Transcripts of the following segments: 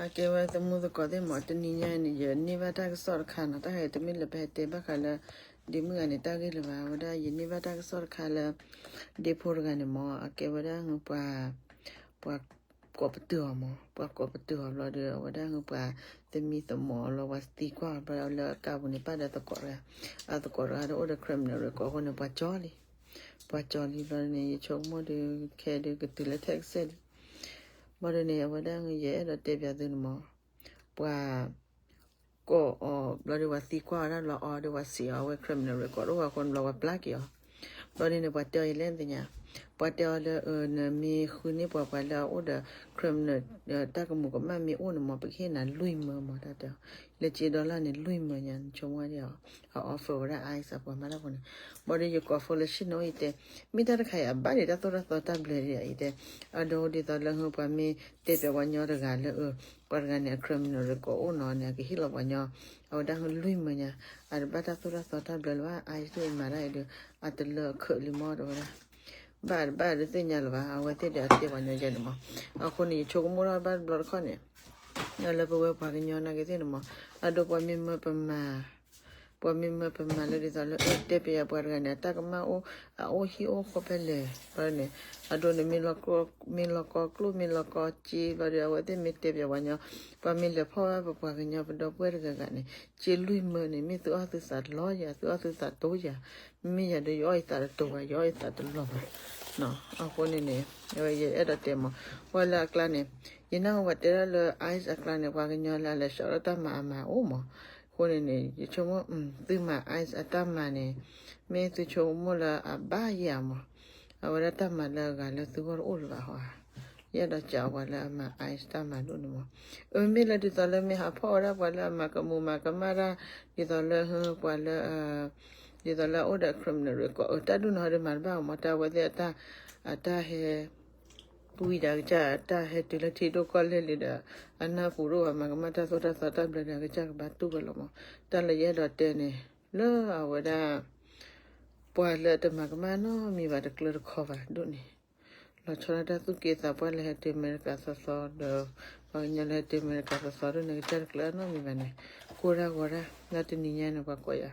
အကဲဝဲသမူသကိးသ့ၣ်မး, တနံၤညါအံၤန့ၣ် ယန့ၢ်ဘၣ်တၢ်ကစီၣ်တခါနီၤ, တၢ်ဟဲတမ့ၢ်လၢပဟဲတဲဘၣ်ဃးလၢ ဒ့မုၣ်ဂၤန့ၣ် တၢ်ဂ့ၢ်လၢၤဘၣ်, အဝဲဒၣ်ယန့ၢ်ဘၣ်တၢ်ကစီၣ်တခါလၢ ဒ့ဖိတဂၤန့ၣ်မး အကဲဝဲဒၣ် ပှၤ ပှၤကိးပတုာ်အီၤမး, ပှၤကိးပတုာ်အီၤဘျီဒီး အဝဲဒၣ် ပှၤသမံသမိးအီၤလီၤ, ပှၤသံကွၢ်အီၤဘျီဒီး လၢအကါပူၤန့ၣ် ပာ်ဒီးသကိးတဂၤ, အသကိးတဂၤဒီးအိၣ်ဒီး criminal record အဃိန့ၣ် ပှၤကၠီလံ, ပှၤကၠီလံဘျီန့ၣ် ယဆိကမိၣ်ဒီး ခဲဒုးကတုၤလၢထဲကစဲၣ်လံ ဘၣ်ဒီးန့ၣ် အဝဲဒၣ် ယအဲၣ်ဒိးတဲပၠးသုန့ၣ်မး, ပှၤ ကိးအီၤဘျီဒီး ပှၤသံကွၢ်အီၤဒၣ်ဘျီအီၤဒီး ပှၤစံးအီၤ အဝဲ criminal record အိၣ်အဃိန့ၣ်ဘျီ ပှၤပျၢ်က့ၤအီၤ, ဘျီဒ်န့ၣ် ပှၤတဲအီၤယလဲၣ်သ့ၣ်ညါ, ပှၤတဲအီၤလၢ နမ့ၢ်ဃုန့ၢ်ပှၤ ပှၤလၢအအိၣ်ဒီး criminal တၢ်ကမူးကမၣ်မ့ၢ်အိၣ်န့ၣ်မး ပကဟ့ၣ်နၤလွံၢ်မၢမး တၢ်တဲအီၤ, လၢက့ဒီလၢ်န့ၣ် လွံၢ်မၢညါ နဆိကမိၣ်ဒ်အီၤ, အ offer ဝဲဒၣ် ice အပှၤမၤတၢ်ဖိန့ၣ်, ဘၣ်ဒီးယကိး phone လၢ ရှ့ၣ်နီၤ ယတဲ, မ့ၢ်တၢ်တခါအံၤ အဘၣ်ဒံးတၢ်သိၣ်တၢ်သီတၢ်ဘျၢဒံးအံၤတဲ, အဒိဒ်သိးလၢ ပှၤမ့ၢ်တဲပၠးပှၤညီတဂၤလၢ ပှၤတဂၤန့ၣ် အ criminal record အိၣ်နီၤန့ၣ် အကဟ့ၣ်လီၤပှၤညီ, အဝဲဒၣ် လွံၢ်မၢညါ, အတဘၣ်တၢ်သိၣ်တၢ်သီတၢ်ဘျၢလၢၤဘၣ်, ice ဒ်အံၤမၤတၢ်အံၤဒီး အတလၢအခၢးလံမး တဲဝဲဒၣ်, ဘၣ်တဘၣ်တသ့ၣ်ညါလၢၤဘၣ်, အဝဲသ့ၣ်ဒီးအတဲပှၤညီယဲန့ၣ်မး, အဃိန့ၣ် ယဆိကမိၣ်ထီၣ်ဘၣ်တဘျီတခီၣ်န့ၣ်, လၢပဝဲပှၤကညီနာ်က့သ့ၣ်န့ၣ်မး, အဒိပှၤမ့ၢ်မၢပမၤ ပှၤမ့ၢ်မၢပမၤလၢဒ်သိးလၢ တဲပၠးပှၤတဂၤန့ၣ် အတၢ်ကမၣ်အိၣ် အအိၣ်ဟံၣ်အိၣ်ဃီဖဲလဲၣ်, ဘၣ်န့ၣ်, အဒိန့ၣ် မ့ၢ်လီၤကီကျိၣ် မ့ၢ်လီၤကီစ့ ဘျီဒီး အဝဲသ့ၣ်မ့ၢ်တဲပၠးပှၤညီ, ပှၤမ့ၢ်လဲၤဖီၣ်ဝဲပပှၤကညီပဒီပုၢ်ဝဲၢ်တဂၤဂၤန့ၣ် စ့လွံၢ်မၢန့ၣ် မ့ၢ်သုအီၣ်သုသးတလီၤယၤ သုအီၣ်သုသးတိၤယၤ, မ့မ့ၢ်ယၤဒီး ယအီၣ်ယသးတတိၤဘၣ် ယအီၣ်ယသးတလီၤဘၣ် အဃိန့ၣ်န့ၣ် အဝဲယအဲၣ်ဒိးတဲမး, ပှၤလၢအကျါန့ၣ်, ယနၢ်ဟူပှၤတဲဒၣ်လၢ ice အကျါန့ၣ် ပှၤကညီလၢအလဲၤဆှီထီၣ်တၢ်မၤအမၤအိၣ်မး, အဃိန့ၣ်န့ၣ် ယဆိကမိၣ် သုမၤ ice အတၢ်မၤန့ၣ်, မ့ၢ်သုဆိကမိၣ်လၢအဘၣ်ယၤမး, အဝဲဒၣ်တၢ်မၤလၢအဂၤလၢသုဂီၢ်တအိၣ်လၢၤဘၣ်ဟီဧါ, ယအဲၣ်ဒိးစံးပှၤလၢအမၤ ice တၢ်မၤဒိၣ်န့ၣ်မး, အမ့မ့ၢ်လၢဒ်သိးလၢမ့ၢ်ဟးဖီၣ်ဝဲဒၣ်ပှၤလၢအမၤကမူးမၤကမၣ်တၢ်, ဒ်သိးလၢ ပှၤလၢ ဒ်သိးလၢအအိၣ်ဒီး criminal record အတၢ်ဒူၣ်န့ၣ်ဟီဒီးမၤတဘၣ်အီၤမး တၢ်အဝဲသ့ၣ် အတၢ်ဟဲ ဝံၤဒီးအကစၢ် တၢ်ဟဲတုၤလၢထံဒိၣ်ကီၢ်လဲၢ်လံဒီး အနၢ်ပူၤဒိၣ်ဘၣ် မၤကမၣ်တၢ်သိၣ်တၢ်သီတၢ်ဘျၢဒီး အကစၢ်ကဘၣ်တူၢ်ဝဲလီၤမး, တၢ်လၢယအဲၣ်ဒိးတဲန့ၣ် လၢအဝဲဒၣ် ပှၤလၢတမၤကမၣ်နီတမံၤဘၣ် တကျၢၤတခီဘၣ်ဒိၣ်န့ၣ် လီၤဆီဒၣ်တၢ်သူၣ်က့သးပှၢ်လၢဟဲတုၤအမဲရကၤသီသီဒီး ပှၤကညီလၢဟဲတုၤအမဲရကၤသီသီဒိၣ်န့ၣ် ကစၢ်တကျၢၤနီတမံၤဘၣ်န့ၣ် ကိၢ်ဒၣ်ဂီၤဒၣ် လၢတနံၤညါန့ၣ် ပှၤကိးယၤ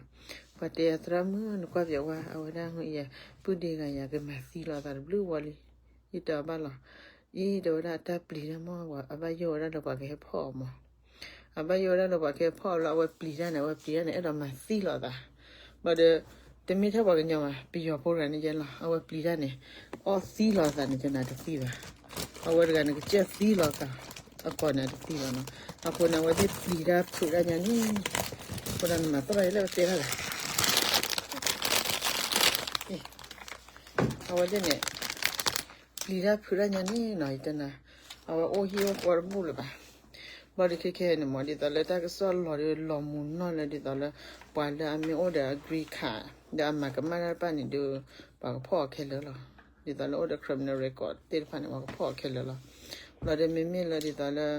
ပှၤတဲယၤသရၣ်မုၣ် နကွၢ်ပၠးဝဲ အဝဲဒၣ်ဟူယၤ ပုၢ်ဒ့ဂၤယၤ ကမၤသံလီၤအသးတဘျုးဝီလံ ယတဲအီၤဘၣ်လီၤ. အံၤတဲဝဲဒၣ်အတၢ်ပျံၤတၢ်မ့ၢ် အဘၣ်ယိၣ်ဝဲဒၣ်လၢပှၤကဟဲဖီၣ်အီၤမး, အဘၣ်ယိၣ်ဝဲဒၣ်လၢပှၤကဟဲဖီၣ်အီၤလၢအဝဲပျံၤတၢ်န့ၣ် အဝဲပျံၤတၢ်န့ၣ် အဲၣ်ဒိးမၤသံလီၤအသး, ဘၣ်ဒီး တမ့ၢ်ထဲပှၤကညီဘၣ် ပယီၤဖိတဂၤန့ၣ်ယဲလီၤ အဝဲပျံၤတၢ်န့ၣ် အီၣ်သံလီၤအသးန့ၣ် ကနၤတသံဘၣ်, အဝဲတဂၤန့ၣ် ကစၢၢ်သံလီၤအသး အကိာ်န့ၣ်တသံဘၣ်နီၤ, အဃိန့ၣ် အဝဲသ့ၣ်ပျံၤတၢ်ဖုးတၢ်ညါန့ၣ်, အဃိဒီးနမၤသီၣ်လၢယလၢပတဲတၢ်လဲၣ် အဝဲသ့ၣ်န့ၣ် ပျံၤတၢ်ဖုးတၢ်ညါန့ၣ်နီၤ ယတဲနၤ, အဝဲအိၣ်ဟံၣ်အိၣ်ဃီတဘူၣ်လၢၤဘၣ်. ဘၣ်ဒီးခဲခဲအံၤန့ၣ်မး ဒ်သိးလၢတၢ်ကစီၣ်လီၤဒီးလီၤမူးနီၢ်လၢ ဒ်သိးလၢ ပှၤလၢအမ့ၢ်အိၣ်ဒီးအ green card ဒီးအမၤကမၣ်တၢ်တဖၣ်န့ၣ်ဒီး ပှၤကဖီၣ်အီၤခဲလၢာ်လီၤ. ဒ်သိးလၢအိၣ်ဒီး criminal record သ့ၣ်တဖၣ်န့ၣ် ပှၤကဖီၣ်အီၤခဲလၢာ်လီၤ. ဘၣ်ဒီးမ့မ့ၢ်လၢဒ်သိးလၢ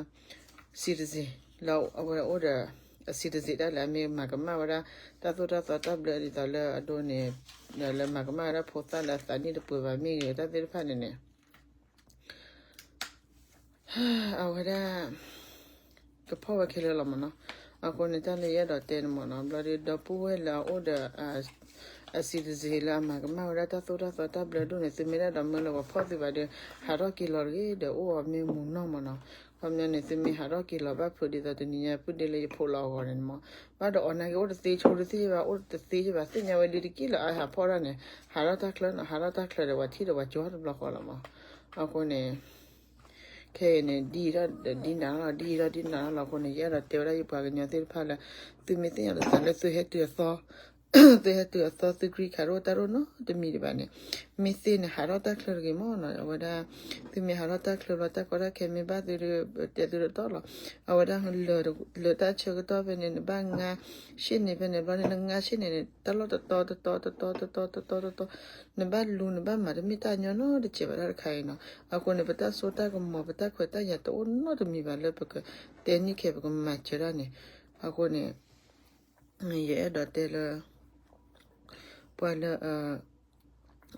citizen လၢအဝဲအိၣ်ဒီး အ citizen ဒၣ်လဲာ် အမ့ၢ်မၤကမၣ်ဝဲဒၣ် တၢ်သိၣ်တၢ်သီတၢ်ဘျၢဒ်သိးလၢအဒိန့ၣ် ဒီးလၢမၤကမၣ်ဝဲဒၣ်ဖိသၣ်လၢအသးနံၣ်တပှဲၤဘၣ်မ့ၢ်ဂ့ၤ တၢ်သ့ၣ်တဖၣ်န့ၣ်န့ၣ် အဝဲဒၣ် ကဖီၣ်ဝဲခဲလၢာ်လီၤမးနီၤ. အဃိန့ၣ် တၢ်လၢယအဲၣ်ဒိးတဲန့ၣ်မးနီၤ ဘျီဒီး ဒီပုၢ်ဝဲၢ်လၢအအိၣ်ဒီး အ citizen လၢအမၤကမၣ်ဝဲဒၣ်တၢ်သိၣ်တၢ်သီတၢ်ဘျၢဒိၣ်န့ၣ် သုမ့ၢ်ဒၣ်ဒီးမၢလၢပှၤဖီၣ်သုဘၣ်ဒီး ဟးထီၣ်က့ၤလီၤတဂ့ၤဒီး အိၣ်အီၤမ့ၢ်မူးနီၢ်မးနီၤ. ခီပညီန့ၣ် သုမ့ၢ်ဟးထီၣ်က့ၤလီၤဘၣ်ဖုးဒ်သိးတနံၤညါ ပုၢ်ဒ့လၢယဖိးလီၤအဂီၢ်န့ၣ်မး ဘၣ်ဒီးအီၤနာ်က့ အိၣ်တသ့ဆိတသ့ဘၣ် အိၣ်တသ့ဘၣ် သ့ၣ်ညါဝဲလံတက့ၢ်လၢအဟးဖီၣ်တၢ်န့ၣ် ဟးထီၣ်တၢ်ချၢနီၤ ဟးထီၣ်တၢ်ချၢဒီးပှၤထံၣ်ဒီးပှၤကၠီတဘျီဃီလီၤမး. အဃိန့ၣ် ခဲအံၤန့ၣ် ဒ်အံၤဒီးဒ်နၤလီၤ ဒ်အံၤဒီးဒ်နၤလီၤ အဃိန့ၣ် ယအဲၣ်ဒိးတဲဝဲဒၣ်ယပှၤကညီသ့ၣ်တဖၣ်လၢ သုမ့ၢ်သ့ၣ်ညါလီၤသးလၢသုဟဲတုၤအသီ သုဟဲတုၤအသီ သု green card တအိၣ်တၢ်တအိၣ်နီတမံၤဒံးဘၣ်န့ၣ် မ့ၢ်သ့န့ၣ် ဟးထီၣ်တၢ်ချၢတဂ့ၤမးနီၤ အဝဲဒၣ် သုမ့ၢ်ဟးထီၣ်တၢ်ချၢဘျီ တၢ်ကီတၢ်ခဲမ့ၢ်ဘၣ်သုဒီး တဲသုတတီလီၤ. အဝဲဒၣ် လၢတၢ်ဆၢကတီၢ်ဖဲန့ၣ် နဘၣ်ငါရှ့ၣ်န့ၣ်ဖဲန့ၣ် ဘျီန့ၣ် နငါရှ့ၣ်န့ၣ်န့ၣ် တၢ်လီၢ်တတီတတီတတီတတီတတီတတီ နဘၣ်လူၤ နဘၣ်မၤတမ့ၢ်တၢ်ညီနီတစဲးဘၣ်တၢ်တခါအံၤနီၤ. အဃိန့ၣ် ပတၢ်စိတၢ်ကမီၤ ပတၢ်ခွဲးတၢ်ယာ်တအိၣ်နီတမံၤဘၣ်လၢပကတဲန့ၢ်ခဲ ပကမၤစၢၤတၢ်န့ၣ်. အဃိန့ၣ် ယအဲၣ်ဒိးတဲလၢ ပှၤလၢ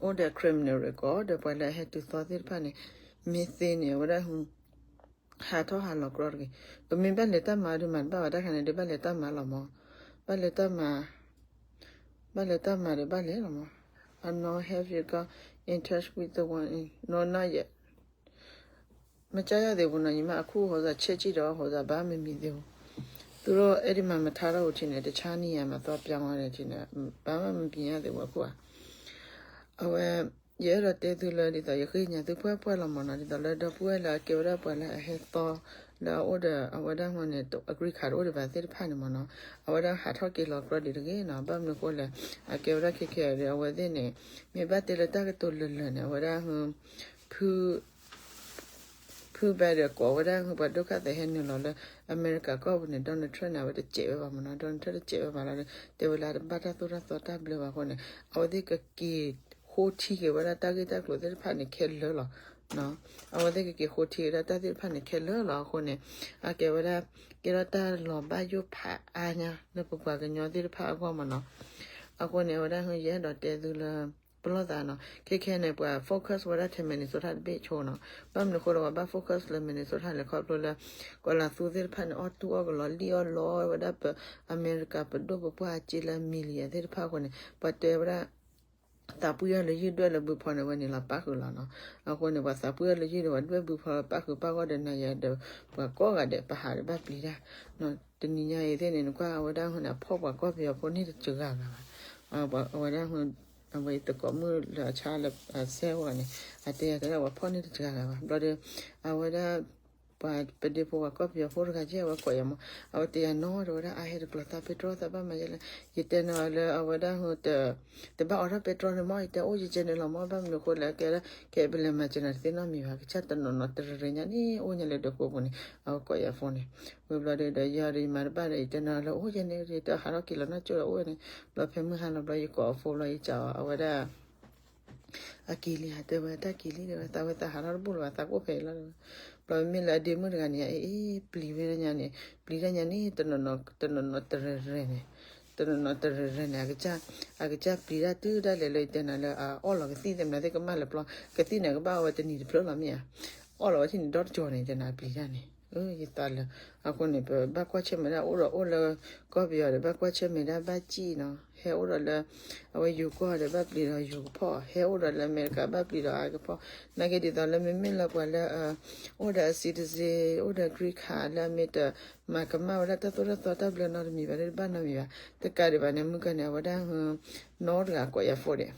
အိၣ်ဒီး criminal record ဒီးပှၤလၢအဟဲတုၤသီသ့ၣ်တဖၣ်န့ၣ် မ့ၢ်သ့န့ၣ် အဝဲဒၣ် ဟးထီၣ်ဟးလီၤကြီတဂ့ၤ. ပမ့ၢ်ဘၣ်လဲၤတၢ်မၤဒီးမၤတဘၣ်ဘၣ် တၢ်ခါန့ၣ်ဒီး ဘၣ်လဲၤတၢ်မၤလီၤမး, ဘၣ်လဲၤတၢ်မၤ, ဘၣ်လဲၤတၢ်မၤဒီးဘၣ်လဲၤလီၤမး. အနီၢ် have you got in touch with the one in, no, not yet. မကြားရသေးဘူးနော်ညီမ, အခုဟိုစား check ကြည့်တော့ ဟိုစား ဘာမှမမြင်သေးဘူး. သူတို့ အဲ့ဒီမှာ မထားတော့ဘူးထင်တယ်, တခြားနေရာမှာ သွားပြောင်းသွားတယ်ထင်တယ်, ဘာမှမမြင်ရသေးဘူးအခုက. အဝဲ ယအဲၣ်ဒိးတဲသုလၢ ဒ်သိးယဃ့ကညးသုပှဲၤပှဲၤလီၤမးနီၤ, ဒ်သိးလၢဒီပုၢ်ဝဲၢ်လၢအကဲဝဲဒၣ် ပှၤလၢအဟဲသီ လၢအအိၣ်ဒီး အဝဲဒၣ်ဟိန့ၣ် အ green card တအိၣ်ဒံးဘၣ်သ့ၣ်တဖၣ်န့ၣ်မးနီၤ, အဝဲဒၣ်ဟးထီၣ်က့ၤလီၤကြီဒံးတဂ့ၤနီၤ. ဘၣ်မနုၤအဃိလဲၣ်, အကဲဝဲဒၣ်ခဲခဲဒီး အဝဲသ့ၣ်န့ၣ် မ့ၢ်ဘၣ်တဲလၢတၢ်ကတိၤလၢာ်လၢာ်န့ၣ် အဝဲဒၣ်ဟိ ဖု ဖု Biden ကိးဝဲဒၣ်ဟိ ပှၤဒုက္ခသည်ဟဲနုာ်လီၤလၢ အမဲရကၤကီၢ်ပူၤန့ၣ် Donald Trump န့ၣ် အဝဲတစဲးဝဲဘၣ်မးနီၤ, Donald Trump တစဲးဝဲဘၣ်လီၤဒီး တဲဝဲလၢအတဘၣ်တၢ်သိၣ်တၢ်သီတၢ်ဘျၢဘၣ်အဃိန့ၣ် အဝဲသ့ၣ်ကက့ၤဃိထံက့ၤဝဲဒၣ်တၢ်ဂ့ၢ်တၢ်ကျိၤသ့ၣ်တဖၣ်န့ၣ်ခဲလၢာ်လီၤ. အဝဲသ့ၣ်ကက့ၤဃိထံက့ၤဒၣ်တၢ်သ့ၣ်တဖၣ်န့ၣ်ခဲလၢာ်လီၤအဃိန့ၣ် အကဲဝဲဒၣ် ကဲထီၣ်တၢ်လီၤဘၣ်ယိၣ်ဖးအါညါလၢပပှၤကညီသ့ၣ်တဖၣ်အဂီၢ်မးနီၤ. အဃိန့ၣ် အဝဲဒၣ်ဟိ ယအဲၣ်ဒိးတဲသုလၢ ပလီၢ်သးနီၤ, ခဲခဲန့ၣ် ပှၤ focus ဝဲဒၣ်ထဲ Minnesota တဘ့ၣ်ဆိနီၤ. ဘၣ်မနုၤအဃိဒီး ပှၤဘၣ် focus လၢ Minnesota လဲၣ် ခီဖျိလၢ ကီၤလၤသူသ့ၣ်တဖၣ်န့ၣ် အီၣ်တူၢ်အီၣ်ကလီ လံၣ်အီၣ်လီဝဲဒၣ်ပ အမဲရကၤပဒိၣ်ပပှၢ်အစ့လၢ million သ့ၣ်တဖၣ်အဃိန့ၣ် ပှၤတဲဝဲဒၣ် သးပှံၢ်အီၤလၢယုၢ်ဒွဲၣ်လၢဘုဖီန့ၣ် ဝဲန့ၣ်လီၤပၣ်ဃုာ်လီၤနီၤ. အဃိန့ၣ် ပှၤသးပှံၢ်အီၤလၢယုၢ်ဒီး ပှၤဒွဲၣ်ဘုဖီပၣ်ဃုာ်ပၣ်ဂီၢ်ဒီးနၤယၤဒီး ပှၤကိးဂၤဒဲး ပဟးဒီးဘၣ်ပျံၤတၢ် တနံၤညါအံၤသ့ၣ်န့ၣ် နကွၢ်အဝဲဒၣ်ဟိန့ၣ် အဖီၣ်ပှၤကီၢ်ပယီၤဖိန့ၢ်တစှၤဂၤဘၣ်. အဝဲဒၣ်ဟိ အဝဲတကိးမုၢ်လၢအဆါလၢအစဲဝဲန့ၣ် အတဲယၤတဲဒၣ်ပှၤဖီၣ်န့ၢ်တစှၤဂၤဘၣ်. ဘျီဒီး အဝဲဒၣ် ပှၤပဒ့ဖိပှၤကီၢ်ပယီၤဖိတဂၤကဲ အဝဲကိးယၤမး အဝဲတဲယၤနီၤ တဲဝဲဒၣ် အါဟဲတကျိၤသး ပဲတြီသးဘၣ်မၤယဲလဲၣ်. ယတဲနၤလၢအဝဲဒၣ်ဟိ တဘၣ်အိးထီၣ်ပဲတြီန့ၣ်မး ယတဲအိၣ်ယကဲန့ၣ်လီၤမး ဘၣ်မနုၤအဃိလဲၣ် ကဲလၢ ကဲပလဲၤမၤစၢၤနၤတသ့နီတမံၤဘၣ် ကစၢ်တနီၤနီၤတရၢၤညါန့ၣ် အိၣ်ညါလၢဒၢးကိးပူၤန့ၣ် အဝဲကိးယၤဖိန့ၣ်. ဝံၤဘျီဒီး ဒီးယၤဒီးယမၤတဘၣ်ဒီး ယတဲနၤလၢအိၣ်ယဲန့ၣ် ယတဲဟးထီၣ်က့ၤလီၤနီၢ်ကၠိဒီးအိၣ်န့ၣ် ဘျီဖဲမုၢ်ဟါလီၤဘျီ ယကိးအဖိဘျီ ယစံးအီၤ အဝဲဒၣ် အက့ၤလံ တဲဝဲတၢ်က့ၤလံ တဲဝဲ သးဝဲသးဟးထီၣ်တဘူၣ်လၢၤဘၣ် သးကအိၣ်ဖဲအံၤလီၤ တဲဝဲ. ဘျီမ့ၢ်လၢအဒ့မုၣ်တဂၤန့ၣ် အ့ၣ် ပျံၤဝဲဒၣ်ညါန့ၣ် ပျံၤတၢ်ညါန့ၣ် တနီၤနီၤတရၢၤရၢၤန့ၣ် တနီၤနီၤတရၢၤရၢၤန့ၣ် အကစၢ် အကစၢ်ပျံၤတၢ်တုၤဒၣ်လဲာ်လၢယတဲနၤလၢ အအီၣ်လီၤကသံၣ်သ့ၣ်မနုၤသ့ၣ်ကမၣ်လၢပျီ ကသံၣ်န့ၣ် ကဘၣ်အီၣ်ဝဲတနံၤတဖျၢၣ်လီၤမ့ၢ်ဧါ. အီၣ်လီၤဝဲထံၣ်န့ၣ်ဒီတကၠီၤန့ၣ် ယတဲနၤပျံၤတၢ်န့ၣ် ယသးလၢ အဃိန့ၣ် ပဘၣ်ကွၢ်ဆၢၣ်မဲာ်ဒၣ် အိၣ်ဒီးအိၣ်လၢ ကီၢ်ပယီၤဒီး ဘၣ်ကွၢ်ဆၢၣ်မဲာ်ဒၣ်ဘၣ်စံၣ်နီၤ ဟဲအိၣ်ဒီးလၢ အဝဲယိၤကီၢ်ဒီး ဘၣ်ပျံၤဒီးယိၤကဖီၣ် ဟဲအိၣ်ဒီးလၢအမဲရကၤ ဘၣ်ပျံၤဒီးအကဖီၣ် နာ်က့ဒ်သိးလၢမ့မ့ၢ်လၢပှၤလၢ အိၣ်ဒီးအ citizen အိၣ်ဒီး green card လၢအမ့ၢ်တ မၤကမၣ်ဝဲဒၣ်တၢ်သိၣ်တၢ်သီတၢ်ဘျၢနီတမံၤဘၣ် တဘၣ်နီတမံၤဘၣ် တကးဒံးဘၣ်န့ၣ် မုၢ်ကန့ၣ် အဝဲဒၣ် နီတဂၤကိးယၤဖိဒံး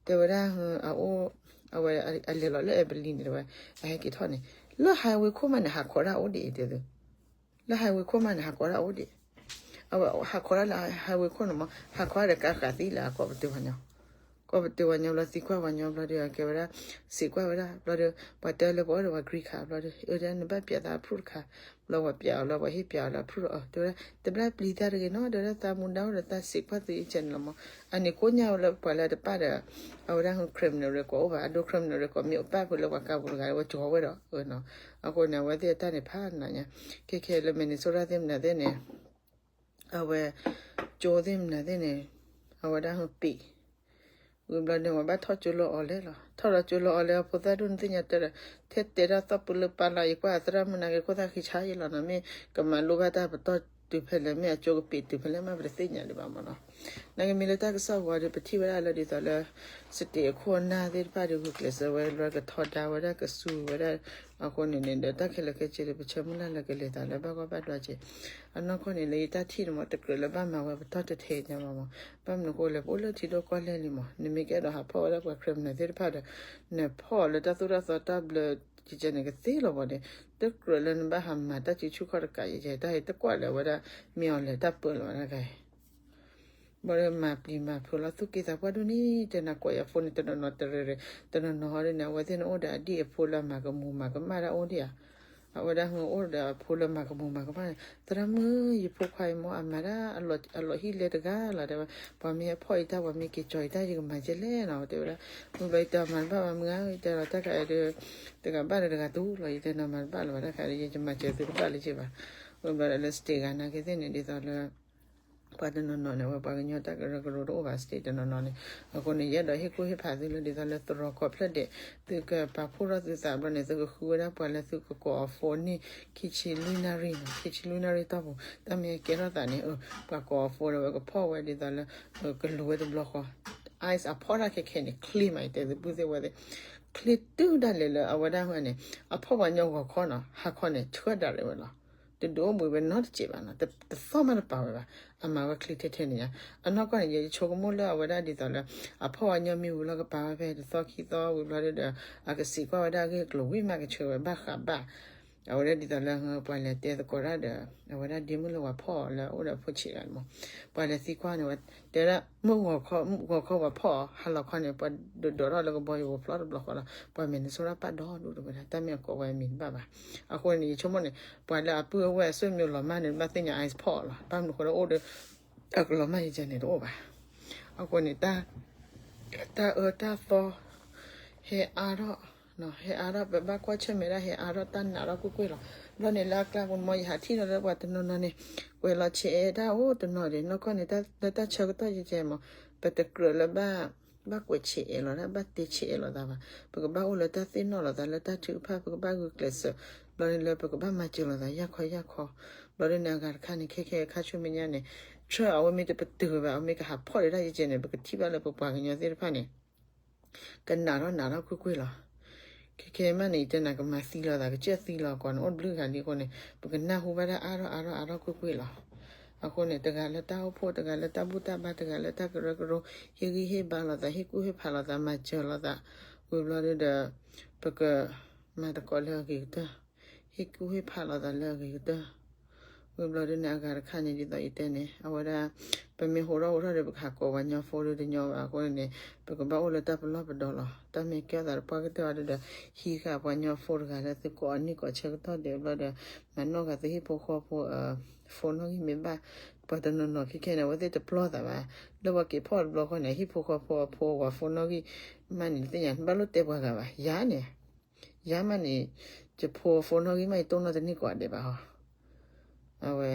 တဲဝဲဒၣ် အအိၣ် အဝဲအလဲၤလီၤလၢအဲဘလံန့ၣ် တဲဝဲ အဟဲက့ၤထီၣ်န့ၣ် လၢ highway ခိၣ်မးန့ၣ် ဟးခိးတၢ်အိၣ်ဒံးတဲသု လၢ highway ခိၣ်မးန့ၣ် ဟးခိးတၢ်အိၣ်ဒံး အဝဲဟးခိးတၢ်လၢ highway ခိၣ်န့ၣ်မး ဟးခိးတၢ်ဒီးကါဃးသံလၢအကိးပတုာ်ပှၤညီ ကိးပတုာ်ပှၤညီဘျီဒီး အကဲဝဲဒၣ် စံးကွၢ်ဝဲဒၣ် ဘျီဒီး ပှၤတဲလၢပှၤအိၣ်ဒီးပှၤ green card ဘျီဒီး အၢ တဲနဘၣ်ပျးသးအဖုၣ်တခါ ဘျီပှၤပျးအီၤလၢပှၤဟ့ၣ်ပျးအီၤလၢအဖုၣ်ဒီး အၢ တဲဝဲဒၣ် တဘျၣ်ပျံၤတၢ်တဂ့ၤနီၤ တဲဝဲဒၣ် သးမူဒါအိၣ်ဒီးသးစံးကွၢ်သုအံၤကဲန့ၣ်လီၤမး အန့ၣ်ကိးညါဝဲလၢပှၤလၢတပၣ်ဒီး အဝဲဒၣ် criminal record အိၣ်ဘၣ် အဒိ criminal record မ့ၢ်အိၣ်ပၣ်ဖဲလၢပှၤကါပူၤတဂၤ အဝဲကီၤဝဲဒီး အၢနီၤ အဃိန့ၣ် အဝဲသ့ၣ်အတၢ်န့ၣ်ဖးနးညါ ခဲခဲလၢ Minnesota သ့ၣ်မနုၤသ့ၣ်န့ၣ် အဝဲ ကၠိသ့ၣ်မနုၤသ့ၣ်န့ၣ် အဝဲဒၣ်ဟိပံး ဝံၤဘျီန့ၣ် ပှၤဘၣ်ထီၣ်ကၠိလၢအီၤလဲၣ်လီၤ ထီၣ်ဒီးကၠိလၢအီၤလဲၣ် အဖိသၣ်ဒိၣ်န့ၣ်သ့ၣ်ညါတဲဒီး ထဲတဲဒၣ်သီၣ်ပူၤလၢပာ်လီၤ ယကွၢ်အသရၣ်မုၣ်နာ်က့ ခိၣ်သၣ်ဃံဆါယဲလီၤနီၤ မ့ၢ်ကမၤလိဘၣ်တၢ်ပတီၢ်တုၤဖဲလဲၣ် မ့ၢ်အကၠိကပံးတုၤဖဲလဲၣ်မး ပတသ့ၣ်ညါဒံးဘၣ်မးနီၤ နာ်က့မ့ၢ်လၢတၢ်ကစီၣ်ဝီၤဒီး ပထံၣ်ဝဲဒၣ်လၢဒ်သိးလၢ state အခိၣ်အနၢ်သ့ၣ်တဖၣ်ဒီး ဂုာ်ကျဲးစၢးဝဲလၢကထီဒါဝဲဒၣ်ကစူၤဝဲဒၣ် အဃိန့ၣ်န့ၣ်ဒီး တၢ်ခဲလၢာ်ခဲဆ့ဒီး ပဆၢမုၢ်လၢ်လၢကလဲၤသးလၢဘၣ်ဂီၢ်ဘၣ်ဒွးက့ၤ အနီၢ်ကီၢ်န့ၣ် လၢယတၢ်ထံၣ်န့ၣ်မး တကြၢးလၢဘၣ်မၤဝဲပတီၢ်တထဲညါဘၣ်မး ဘၣ်မနုၤအဃိလဲၣ် ပအိၣ်လၢထံဒိၣ်ကီၢ်လဲၢ်လံမး နမ့ၢ်ကအဲၣ်ဒိးဟးဖီၣ်ဝဲဒၣ်ပှၤ criminal သ့ၣ်တဖၣ်ဒီး နဖီၣ်လၢတၢ်သိၣ်တၢ်သီတၢ်ဘျၢ ယကဲန့ၣ်ကသ့လီၤဘၣ်န့ၣ် တကြၢးလၢနဘၣ်ဟးမၤတၢ်စုဆူၣ်ခီၣ်တကး ယကဲတၢ်အံၤတကွၢ်လၢၤဝဲဒၣ် မ့ၢ်အီၤလဲၤတၢ်ပၢလီၤဝဲဒၣ်ဂၤအံၤ ဘၣ်ဒီးမၤပျံၤမၤဖုးလီၤ သူၣ်က့သးပှၢ်ဒိၣ်န့ၣ် တဲနၤကိးယၤဖိန့ၣ် တနီၤနီၤတရၢၤရၢၤ တနီၤနီၤဟီဒ်န့ၣ် အဝဲသ့ၣ်န့ၣ်အိၣ်ဒီးအဒံၣ်အဖိလၢအမၤကမူၤမၤကမၣ်တၢ်အိၣ်ဒံးဧါ အဝဲဒၣ်ဟိအိၣ်ဒီးအဖိလၢမၤကမူၤမၤကမၣ်န့ၣ် သရၣ်မုၣ် ယဖိခွါအံၤမ့ၢ်အမၤဒၣ်အလီၤဟံၣ်လဲတဂၤလီၤ တဲဝဲ ပှၤမ့ၢ်ဟဲဖီၣ်အံၤတၢ် ပှၤမ့ၢ်က့ၤကၠီၤအံၤတၢ် ယကမၤကဲလဲၣ်နီၤ တဲဝဲဒၣ် မုၢ်ဘျီယတဲအီၤမၤတဘၣ်ဘၣ်မုၢ်ဧါ ယတဲလီၤတၢ်ခါအံၤဒီး တဂၤဘၣ်ဒီးတဂၤတူၢ်လီၤ ယတဲနီၤမၤတဘၣ်လၢၤဘၣ်တၢ်ခါအံၤဒီး ယကမၤစၢၤသုတဘၣ်လၢၤဘၣ် ဝံၤဘျီဒီးလၢ state ဂၤနာ်က့သ့ၣ်န့ၣ် ဒ်သိးလၢ ပှၤတနီၤနီၤန့ၣ် အဝဲပှၤကညီတၢ်ကရၢကရိတအိၣ်ဘၣ် state တနီၤနီၤန့ၣ်. အဃိန့ၣ် ယအဲၣ်ဒိးဟ့ၣ်ကူၣ်ဟ့ၣ်ဖးသုလၢ ဒ်သိးလၢသရိာ်ကီၢ်ဖျၢၣ်ဒဲး သုကပာ်ဖှိၣ်ထီၣ်သုသးဘျီန့ၣ် သုကဃုဝဲဒၣ်ပှၤလၢသုကကိးအီၤ phone န့ၣ် ခံဆံလွံၢ်နၣ်ရံၣ်န့ၣ်, ခံဆံလွံၢ်နၣ်ရံၣ်တီၢ်ပူၤ တၢ်မ့ၢ်ကဲထီၣ်သးန့ၣ် ပှၤကိးအီၤ phone ဒီး အဝဲကဖီၣ်ဝဲဒ်သိးလၢ ကလူၤဝဲတဘျီဃီ. ICE အဖီၣ်တၢ်ခဲခဲန့ၣ် clear မး ယတဲသု ပုၢ်သ့ၣ်ဝဲၢ်သ့ၣ်, clear တုၤဒၣ်လဲာ်လၢအဝဲဒၣ်န့ၣ် အဖီၣ်ပှၤကညီဂီၤခီနီၤ, ဟါခီန့ၣ် ဆှၢဒၣ်ရဲၣ်ဝဲလီၤ. တဒုးအိၣ်ဘှံးဝဲနီတစဲးဘၣ်နီၤ, တသီၣ်မးတပာ်ဝဲဘၣ်, အမၤဝဲ clear ထဲထဲန့ၣ်ညါ. အနီၢ်ကီၢ်န့ၣ် ယဆိကမိၣ်လၢအဝဲဒၣ်ဒ်သိးလၢ အဖီၣ်ပှၤကညီမ့ၢ်ဝံၤလီၤ ကပာ်ဝဲဖဲတသီခံသီဝံၤဘျီဒီး အကစံးကွၢ်ဝဲဒၣ်အဂ့ၢ်အကျိၤ ဝံၤမးကဆှၢဝဲဘၣ်ဃးဘၣ်. အဝဲဒၣ်ဒ်သိးလၢပှၤလဲၤတဲသကိးတၢ်ဒီး အဝဲဒၣ်ဒ့မုၣ်လၢပှၤဖီၣ်အီၤလၢအအိၣ်ဒီးဖိဆံးဂၤန့ၣ်မး, ပှၤလဲၤသံကွၢ်န့ၣ် ဝဲတဲဒၣ် မုၢ်ဂီၤခီ ဂီၤခီပှၤဖီၣ်အီၤ ဟါလီၤခီန့ၣ် ပှၤဒုးဒိးထီၣ်လၢကဘီယူၤပူၤဖျီတဘျီဃီလီၤ. ပှၤမဲာ်နဆိဒၣ်ပာ်ဒီဒူၣ်တဝဲဒၣ် တၢ်မ့ၢ်အကိးဝဲအမံၤတဘၣ်ဘၣ်. အဃိန့ၣ် ယဆိကမိၣ်န့ၣ် ပှၤလၢအပုၢ်အဝဲၢ်အဆွေမျိုးလီၤမၢ်န့ၣ် ဘၣ်သ့ၣ်ညါ ICE ဖီၣ်အီၤလီၤ. ဘၣ်မနုၤဃိလၢအိၣ်ဒီး အကလီၤမၢ်ယကဲန့ၣ်တအိၣ်ဘၣ်. အဃိန့ၣ် တၢ်အၢတၢ်သီ ဟဲအါထီၣ် ဟဲအါထီၣ် ပဘၣ်ကွၢ်ဆၢၣ်မဲာ်ဒၣ် ဟဲအါထီၣ်တၢ်နးထီၣ်ကွ့ၢ်ကွ့ၢ်လီၤ. ဘျီန့ၣ်လၢအကျါပူၤန့ၣ်မး ယဟးထံၣ်လီၤလၢပှၤတနီၤနီၤန့ၣ် ကွဲးလီၤဆဲးအဲးတၢ်အိၣ်တနီၤဒံး နီၢ်ကီၢ်န့ၣ် လၢတၢ်ဆၢကတီၢ်ယကဲမး ပတကြၢးလၢဘၣ် ဘၣ်ကွဲးဆဲးအဲးလိာ်သး ဘၣ်တဲဆဲးအဲးလိာ်သးဘၣ်. ပကဘၣ်အိၣ်လၢတၢ်သ့ၣ်နီၣ်လိာ်သး လၢတၢ်ထုကဖၣ် ပကဘၣ်ဂုာ်ကျဲးစၢး ဘျီန့ၣ်လၢပကဘၣ်မၤစၢၤလိာ်သး ယၢ်ခီယၢ်ခီ. ဘျီဒ်န့ၣ် အဂၤတခါန့ၣ် ခဲခဲအခါဆူမဲာ်ညါန့ၣ် Trump အဝဲမ့ၢ်တပတုာ်ဝဲဘၣ် အဝဲမ့ၢ်ကဟးဖီၣ်ဒံးတၢ်ယကဲန့ၣ် ပကထံၣ်ဘၣ်လၢပပှၤကညီသ့ၣ်တဖၣ်န့ၣ် ကနးထီၣ်နးထီၣ်ကွ့ၢ်ကွ့ၢ်လီၤ. ခဲခဲမးန့ၣ် ယတဲနၤ ကမၤသံလိာ်သး ကစၢၢ်သံလိာ်ကီးန့ၣ် အိၣ်တဘျုးဂၤလံအဃိန့ၣ် ပကနၢ်ဟူဘၣ်ဒၣ်အါထီၣ်အါထီၣ်အါထီၣ်ကွ့ၢ်ကွ့ၢ်လီၤ. အဃိန့ၣ် တဂၤလၢတၢ်အိၣ်ဖှိၣ် တဂၤလၢတၢ်ဘူၣ်တၢ်ဘါ တဂၤလၢတၢ်ကရၢကရိ ဟ့ၣ်ဂံၢ်ဟ့ၣ်ဘါလိာ်သး ဟ့ၣ်ကူၣ်ဟ့ၣ်ဖးလိာ်သး မၤစၢၤလိာ်သး ဝံၤဘျီဒ်ဒီး ပက မၤသကိးလၢအဂ့ၤကတၢၢ်, ဟ့ၣ်ကူၣ်ဟ့ၣ်ဖးလိာ်သးလၢအဂ့ၤကတၢၢ်. ဝံၤဘျီဒ်န့ၣ် အဂၤတခါန့ၣ် ဒ်သိးယတဲန့ၣ် အဝဲဒၣ် ပမ့ၢ်ဟးထီၣ်ဟးထီၣ်ဒီး ပကဟးကိးပှၤကညီဖိဒီးတညီဘၣ်အဃိန့ၣ် ပကဘၣ်အိၣ်လၢတၢ်ပလီၢ်ပဒီလီၤ. တၢ်မ့ၢ်ကဲထီၣ်သးတပှၢ်ကတၢၢ်အီၤဒီး ဟံးဃာ်ပှၤကညီဖိတဂၤလၢသုကိးအီၤ န့ၢ်ကိးဆၢကတီၢ်ဒဲးဘျီဒီး မၤနီၣ်ဃာ်သုဟံၣ်ဖိဃီဖိ phone နီၣ်ဂံၢ်မ့ၢ်ဘၣ်. ပှၤတနီၤနီၤခဲခဲန့ၣ် အဝဲသ့ၣ်တပျီသးဘၣ်. လၢပှၤက့ၤဖီၣ်တဘျီဃီန့ၣ် ဟံၣ်ဖိဃီဖိအဖိအဝၤ phone နီၣ်ဂံၢ်မးန့ၣ် သ့ၣ်ညါ ဘၣ်လိၣ်တဲပှၤဂၤဘၣ်. ယၤန့ၣ် ယၤမးန့ၣ် ယဖိအphoneနီၣ်ဂံၢ်မး ယတိၢ်နီၣ်တန့ၢ်ကိးဂၤဒဲးဘၣ်ဟီ. အဝဲ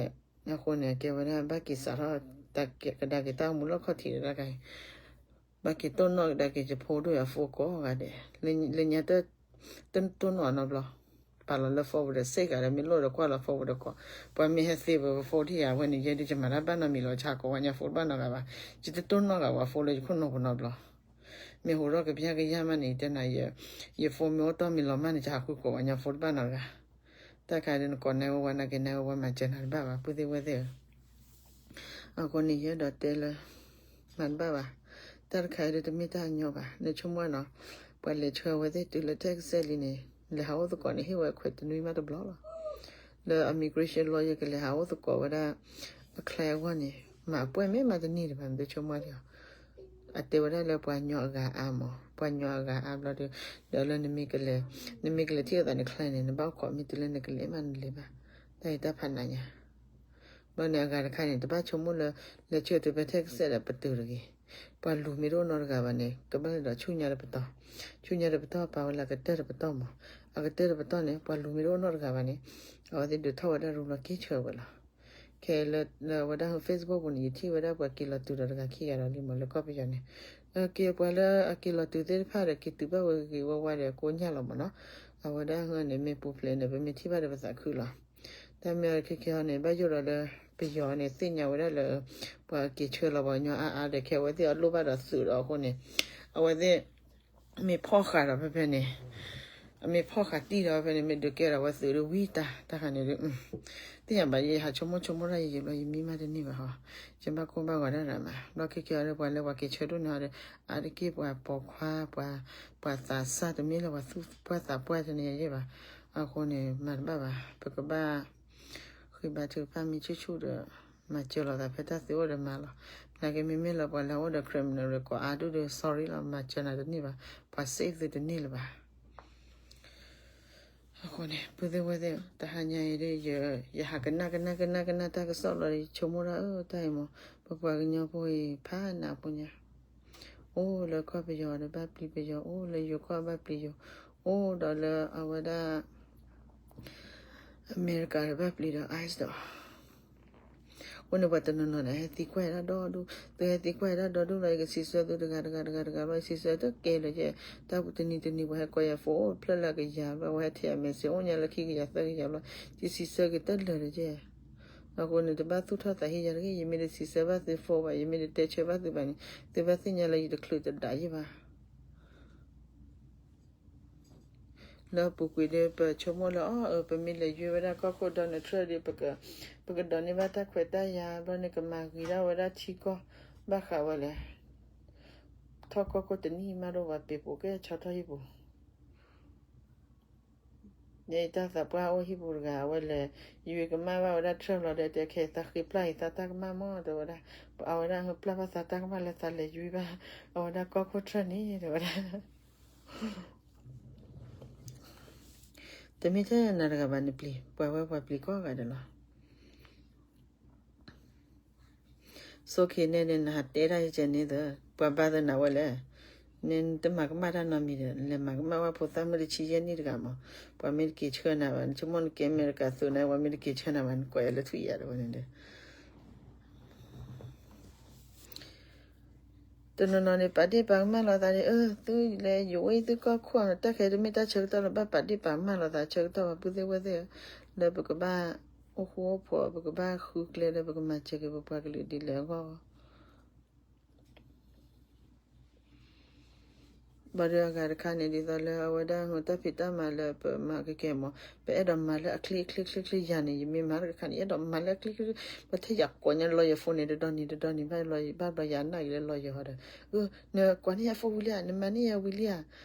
အဃိန့ၣ် ကဲဝဲဒၣ် ဘၣ်က့ၤစးထီၣ် ကဒါက့ၤတၢ်အိၣ်မူလၢခီၣ်ထံးတခါအံၤ, ဘၣ်က့ၤတိၢ်နီၣ်ကဒါက့ၤယဖိဒိၣ်ယၤအphoneကိးဂၤဒဲး, လၢညါတ တတိၢ်နီၣ်နီတဘျီ, ပာ်လီၤလၢ phone ပူၤဒီး စ့ၢ်ကီးဒီး မ့ၢ်လိၣ်ဒီးကွၢ်လီၤ phone ပူၤဒီးကိး, ပှၤမ့ၢ်ဟဲသ့ပphoneထံၣ်ယၤဝဲန့ၣ် ယဲဒုးယမၤတၢ်ဘၣ်နီတမံၤလီၤ ယဟးကိးပှၤကညီဖိတဘၣ်နီတဂၤဘၣ်, ယတတိၢ်နီၣ်ဂၤပှၤဖိလၢယခိၣ်နူာ်ပူၤနီတဘျီ မ့ၢ်ဟးထီၣ်ကပျၢ်ကယၢ်မးန့ၣ် ယတဲနၤ ယ phone မ့ၢ်အိၣ်တီၢ်မ့ၢ်လီၤမးန့ၣ် ယဟးဃုကိးပှၤကညီဖိတဘၣ်နီတဂၤ, တၢ်ခါဒီးနကိးနဲဝဲဝဲ နက့ၤနဲဝဲဝဲ မၤစၢၤနၤတဘၣ်ဘၣ် ပုၢ်သ့ၣ်ဝဲၢ်သ့ၣ်ဧၢ. အဃိန့ၣ် ယအဲၣ်ဒိးတဲလၢ မၤတဘၣ်ဘၣ်, တၢ်တခါအံၤဒီးတမ့ၢ်တၢ်အညီဘၣ် နဆိကမိၣ်နီၤ, ပှၤလဲၤဆှၢဝဲသ့ၣ်တုၤလၢ Texas လံန့ၣ် လဲၤဟးအိၣ်သကိးန့ၣ် ဟ့ၣ်ဝဲခွဲးတနွံမးတဘျီလီၤ. လၢ immigration lawyer ကလဲၤဟးအိၣ်သကိးဝဲဒၣ် အချဲအဂီၢ်န့ၣ် မၤအပှဲၢ်မ့ၢ်မးတန့ၢ်တဘၣ် မ့ၢ်တဆိကမိၣ်လီၤ. အတဲဝဲဒၣ်လၢပှၤကညီအဂၤအါမး, ပှၤကညီအဂၤအါဘျီဒီး ဒီးလၢနမ့ၢ်ကလဲၤ, နမ့ၢ်ကလဲၤထံၣ်လိာ်သးန့ၣ် ချဲန့ၣ် နဘၣ်အိၣ်ခိးမ့ၢ်တုၤလၢနကလဲၤမးနလဲၤဘၣ်, တၢ်အံၤတၢ်ဖးနးညါ ဘျီန့ၣ် အဂၤတခါန့ၣ် တဘၣ်ဆိကမိၣ်လၢ လဲၤဆှၢတုၤဖဲ Texas ဒီးပတုာ်တဂ့ၤ, ပှၤလူၤမ့ၢ်တအိၣ်နီတဂၤဘၣ်န့ၣ် ကဘၣ်လဲၤဒီးဆူညါတပတီၢ်, ဆူညါတပတီၢ်ပာ်ဝဲလၢအကတၢၢ်တပတီၢ်မး, အကတၢၢ်တပတီၢ်န့ၣ် ပှၤလူၤမ့ၢ်တအိၣ်နီတဂၤဘၣ်န့ၣ် အဝဲသ့ၣ်ဒုးထီၣ်ဝဲဒၣ်ရူလီၤက့ၤဆှၢဝဲလီၤ. ခဲလၢာ်လၢအဝဲဒၣ် Facebook ပူၤန့ၣ် ယထံၣ်ဝဲဒၣ်ပှၤက့ၤလီၤတုၤဒီးတဂၤခံဂၤဒီးလံမး လၢကီၢ်ပယီၤန့ၣ်, က့ၤပှၤလၢအက့ၤလီၤတုၤသ့ၣ်တဖၣ်ဒီး က့ၤတုၤဘၣ်ဝဲဂ့ၤဂ့ၤဝါဝါဒီးကိညၢ်လီၤမးနီၤ, အဝဲဒၣ်ဟၢန့ၣ် မ့ၢ်ပူၤဖျဲးန့ၣ် ပမ့ၢ်ထံၣ်ဘၣ်ဒီးပသးခုလီၤ. တၢ်မ့ၢ်အီၤခဲခဲအံၤန့ၣ် ဘၣ်ယိၣ်ဒီးလၢ ပယီၤန့ၣ်သ့ၣ်ညါဝဲဒၣ်လၢ ပှၤက့ၤဆှၢလီၤပှၤကညီအါအါဒီး ခဲအဝဲသ့ၣ်အလိၣ်ဘၣ်ဒီးသုးဒီးအဃိန့ၣ်, အဝဲသ့ၣ် မ့ၢ်ဖီၣ်ဃာ်ဒီးဖဲဖဲန့ၣ်, အမ့ၢ်ဖီၣ်ဃာ်တံၢ်ဒီးဖဲဖဲန့ၣ် မ့ၢ်ဒုးကဲဒီးဝဲသုးဒီးဝံတၢ် တၢ်ခါန့ၣ်ဒီး သ့ၣ်ညါဘၣ်ယဲ ယဟးဆိကမိၣ်ဆိကမိၣ်တၢ်ယံာ်ယံာ်ဘျီ ယမံမးတန့ၢ်ဘၣ်ဟီ, ယဘၣ်ကိၢ်ဘၣ်ဂီၤဒၣ်ရၤမး ဘျီခဲခဲအံၤဒီး ပှၤလၢပှၤက့ၤဆှၢဒိၣ်န့ၢ်အီၤဒီး အါတက့ၢ်ပှၤပိာ်ခွါ ပှၤသးစၢ်တမ့ၢ်လၢပှၤသူၣ်ပှၢ်သးပှၢ်တန့ၣ်ယဲဘၣ်. အဃိန့ၣ် မၤတဘၣ်ဘၣ် ပကဘၣ် ဃ့ဘါထုကဖၣ်မ့ၢ်ဆူၣ်ဆူၣ်ဒီး မၤစၢၤလိာ်သးဖဲတၢ်သ့အိၣ်ဒီးမၤလီၤ. နာ်က့မ့မ့ၢ်လၢပှၤလၢအအိၣ်ဒီး criminal record အါဒူၣ်ဒီး sorry လီၤ မၤစၢၤနၤတန့ၢ်ဘၣ်, ပှၤ save သုတန့ၢ်လၢၤဘၣ်. အဃိန့ၣ် ပုၢ်သ့ၣ်ဝဲၢ်သ့ၣ် တဟါညါအံၤဒီး ယဟးကနၣ်ကနၣ်ကနၣ်ကနၣ်တၢ်ကစီၣ်ဘျီဒီး ယဆိကမိၣ်ဒၣ်အၢ တၢ်အံၤမး ပပှၤကညီဖိအံၤ ဖးနးဖိညါ အိၣ်လၢကီၢ်ပယီၤဒီးဘၣ်ပျံၤပယီၤ, အိၣ်လၢယိၤကီၢ်ဘၣ်ပျံၤယိၤ, အိၣ်ဒီးလၢအဝဲဒၣ် အမဲရကၤဒီးဘၣ်ပျံၤဒီး ICE ဒီး အဃိန့ၣ်ပှၤတနီၤနီၤန့ၣ် ဟဲသံကွၢ်ဒၣ်ဒီဒူၣ်, သုဟဲသံကွၢ်ဒၣ်ဒီဒူၣ်လီၤ, ယကစံးဆၢသုတဂၤတဂၤတဂၤတဂၤလီၤ, ယစံးဆၢတကဲလၢၤ, တၢ်တနံၤတနံၤပှၤဟဲကိးယၤ phone အိၣ်ဖျၢၣ်လၢအကယၤဘျီ ပှၤဟဲထဲယၤ message အိၣ်ညါလၢခံကယၤသၢကယၤဘျီ, ယစံးဆၢက့ၤတလၢာ်တက့ၢ်. အဃိန့ၣ် တဘၣ်သူၣ်ထီၣ်သးဟ့ယၤတဂ့ၤ, ယမ့ၢ်တစံးဆၢဘၣ်သု phone ဘၣ်, ယမ့ၢ်တတဲဆၢဘၣ်သုဘၣ်န့ၣ် သုဘၣ်သ့ၣ်ညါလၢယတချုးတဒးယံၤဘၣ်. လၢအပူၤကွံာ်ဒီး ပဆိကမိၣ်လၢအီၤ အၢ ပမ့ၢ်လဲၤယွ့ဝဲဒၣ်ကီၢ်ခိၣ် Donald Trump ဒီး ပကဒိးန့ၢ်ဘၣ်တၢ်ခွဲးတၢ်ယာ် ဘျီန့ၣ် ကမၤဂ့ၤဒၣ်ဝဲဒၣ်ထံကီၢ် ဘၣ်ဃးဝဲလဲၣ်. ထီၣ်ကီၢ်ခိၣ်တနံၣ်မးဒီး ပှၤပ့ၤပိာ်ကဲဆီထီၣ်ဟံၣ်ပူၤ ယတၢ်သးပှၢ်အိၣ်ဟံၣ်ပူၤတဂၤ အဝဲလဲၤယွ့ကမၣ်ဘၣ်ဝဲဒၣ် Trump လီၤဒီး တဲခဲသးဃ့ပျၢ်အံၤသးတၢ်ကမၣ်မး တဲဝဲဒၣ်, အဝဲဒၣ်ဟဲပျၢ်ဘၣ်သးတၢ်ကမၣ်လၢသးလဲၤယွ့ဘၣ် အဝဲဒၣ်ကီၢ်ခိၣ် Trump န့ၣ် တဲဝဲဒၣ် တမ့ၢ်ထဲနၤတဂၤဘၣ်နပျံၤ, ပှၤဝဲပှၤပျံၤကိးဂၤဒဲးလီၤ. ဆိက့ၤန့ၣ်န့ၣ် နဟးတဲတၢ်ယကဲန့ၣ်သၢ, ပှၤဘၣ်သနာ်ဝဲလဲၣ်. နတမၤကမၣ်တၢ်နီတမံၤဒီး လဲၤမၤကမၣ်ဝဲဖိသၣ်မုၣ်တဆံယဲၢ်နံၣ်တဂၤမး, ပှၤမ့ၢ်တက့ၤဆှၢနၤဘၣ်, နဆိကမိၣ်နကဲအမဲရကၤသုးန့ၣ် ပှၤမ့ၢ်တက့ၤဆှၢနၤဘၣ် နကွၢ်ယၤလၢထွံၣ်ယၤဒီးဝဲန့ၣ်ဒီး တနီၤနီၤန့ၣ် ပာ်ဒ့ၣ်ပာ်ကမၣ်လိာ်သးန့ၣ် အၢ သုလဲၤယိးဝဲသုကီၢ်ခိၣ်န့ၣ် တၢ်ခဲတမ့ၢ်တၢ်ဆၢကတီၢ်လၢဘၣ်ပာ်ဒ့ၣ်ပာ်ကမၣ်လိာ်သး ဆၢကတီၢ်ပှၤပုၢ်သ့ၣ်ဝဲၢ်သ့ၣ်ဧၢ, လၢပကဘၣ်အိၣ်ဃူအိၣ်ဖိး ပကဘၣ်ဃုကျဲလၢပကမၤစၢၤက့ၤပပှၤကလုာ်ဒ်လဲၣ်အဂီၢ် ဘၣ်ဒီးအဂၤတခါန့ၣ် ဒ်သိးလၢအဝဲဒၣ်တၢ်ဖံးတၢ်မၤလၢပမၤကကဲမး ပအဲၣ်ဒိးမၤလၢအချ့အချ့ချ့ချ့ယၤန့ၣ် ယမ့ၢ်မၤတခါန့ၣ် ယအဲၣ်ဒိးမၤလၢအချ့ချ့ချ့ ပှၤထဲယၤကိးညါလီၤယၤ phone န့ၣ် တဒီနံၤတဒီနံၤ ဘၣ်ဘျီယၤနာ်က့ၤလၢလီၤယၤဟီဒီး နကွၢ်န့ၢ်ယၤ phone ဝံၤလံဧါ, နမၤန့ၢ်ယၤဝံၤလံဧါ,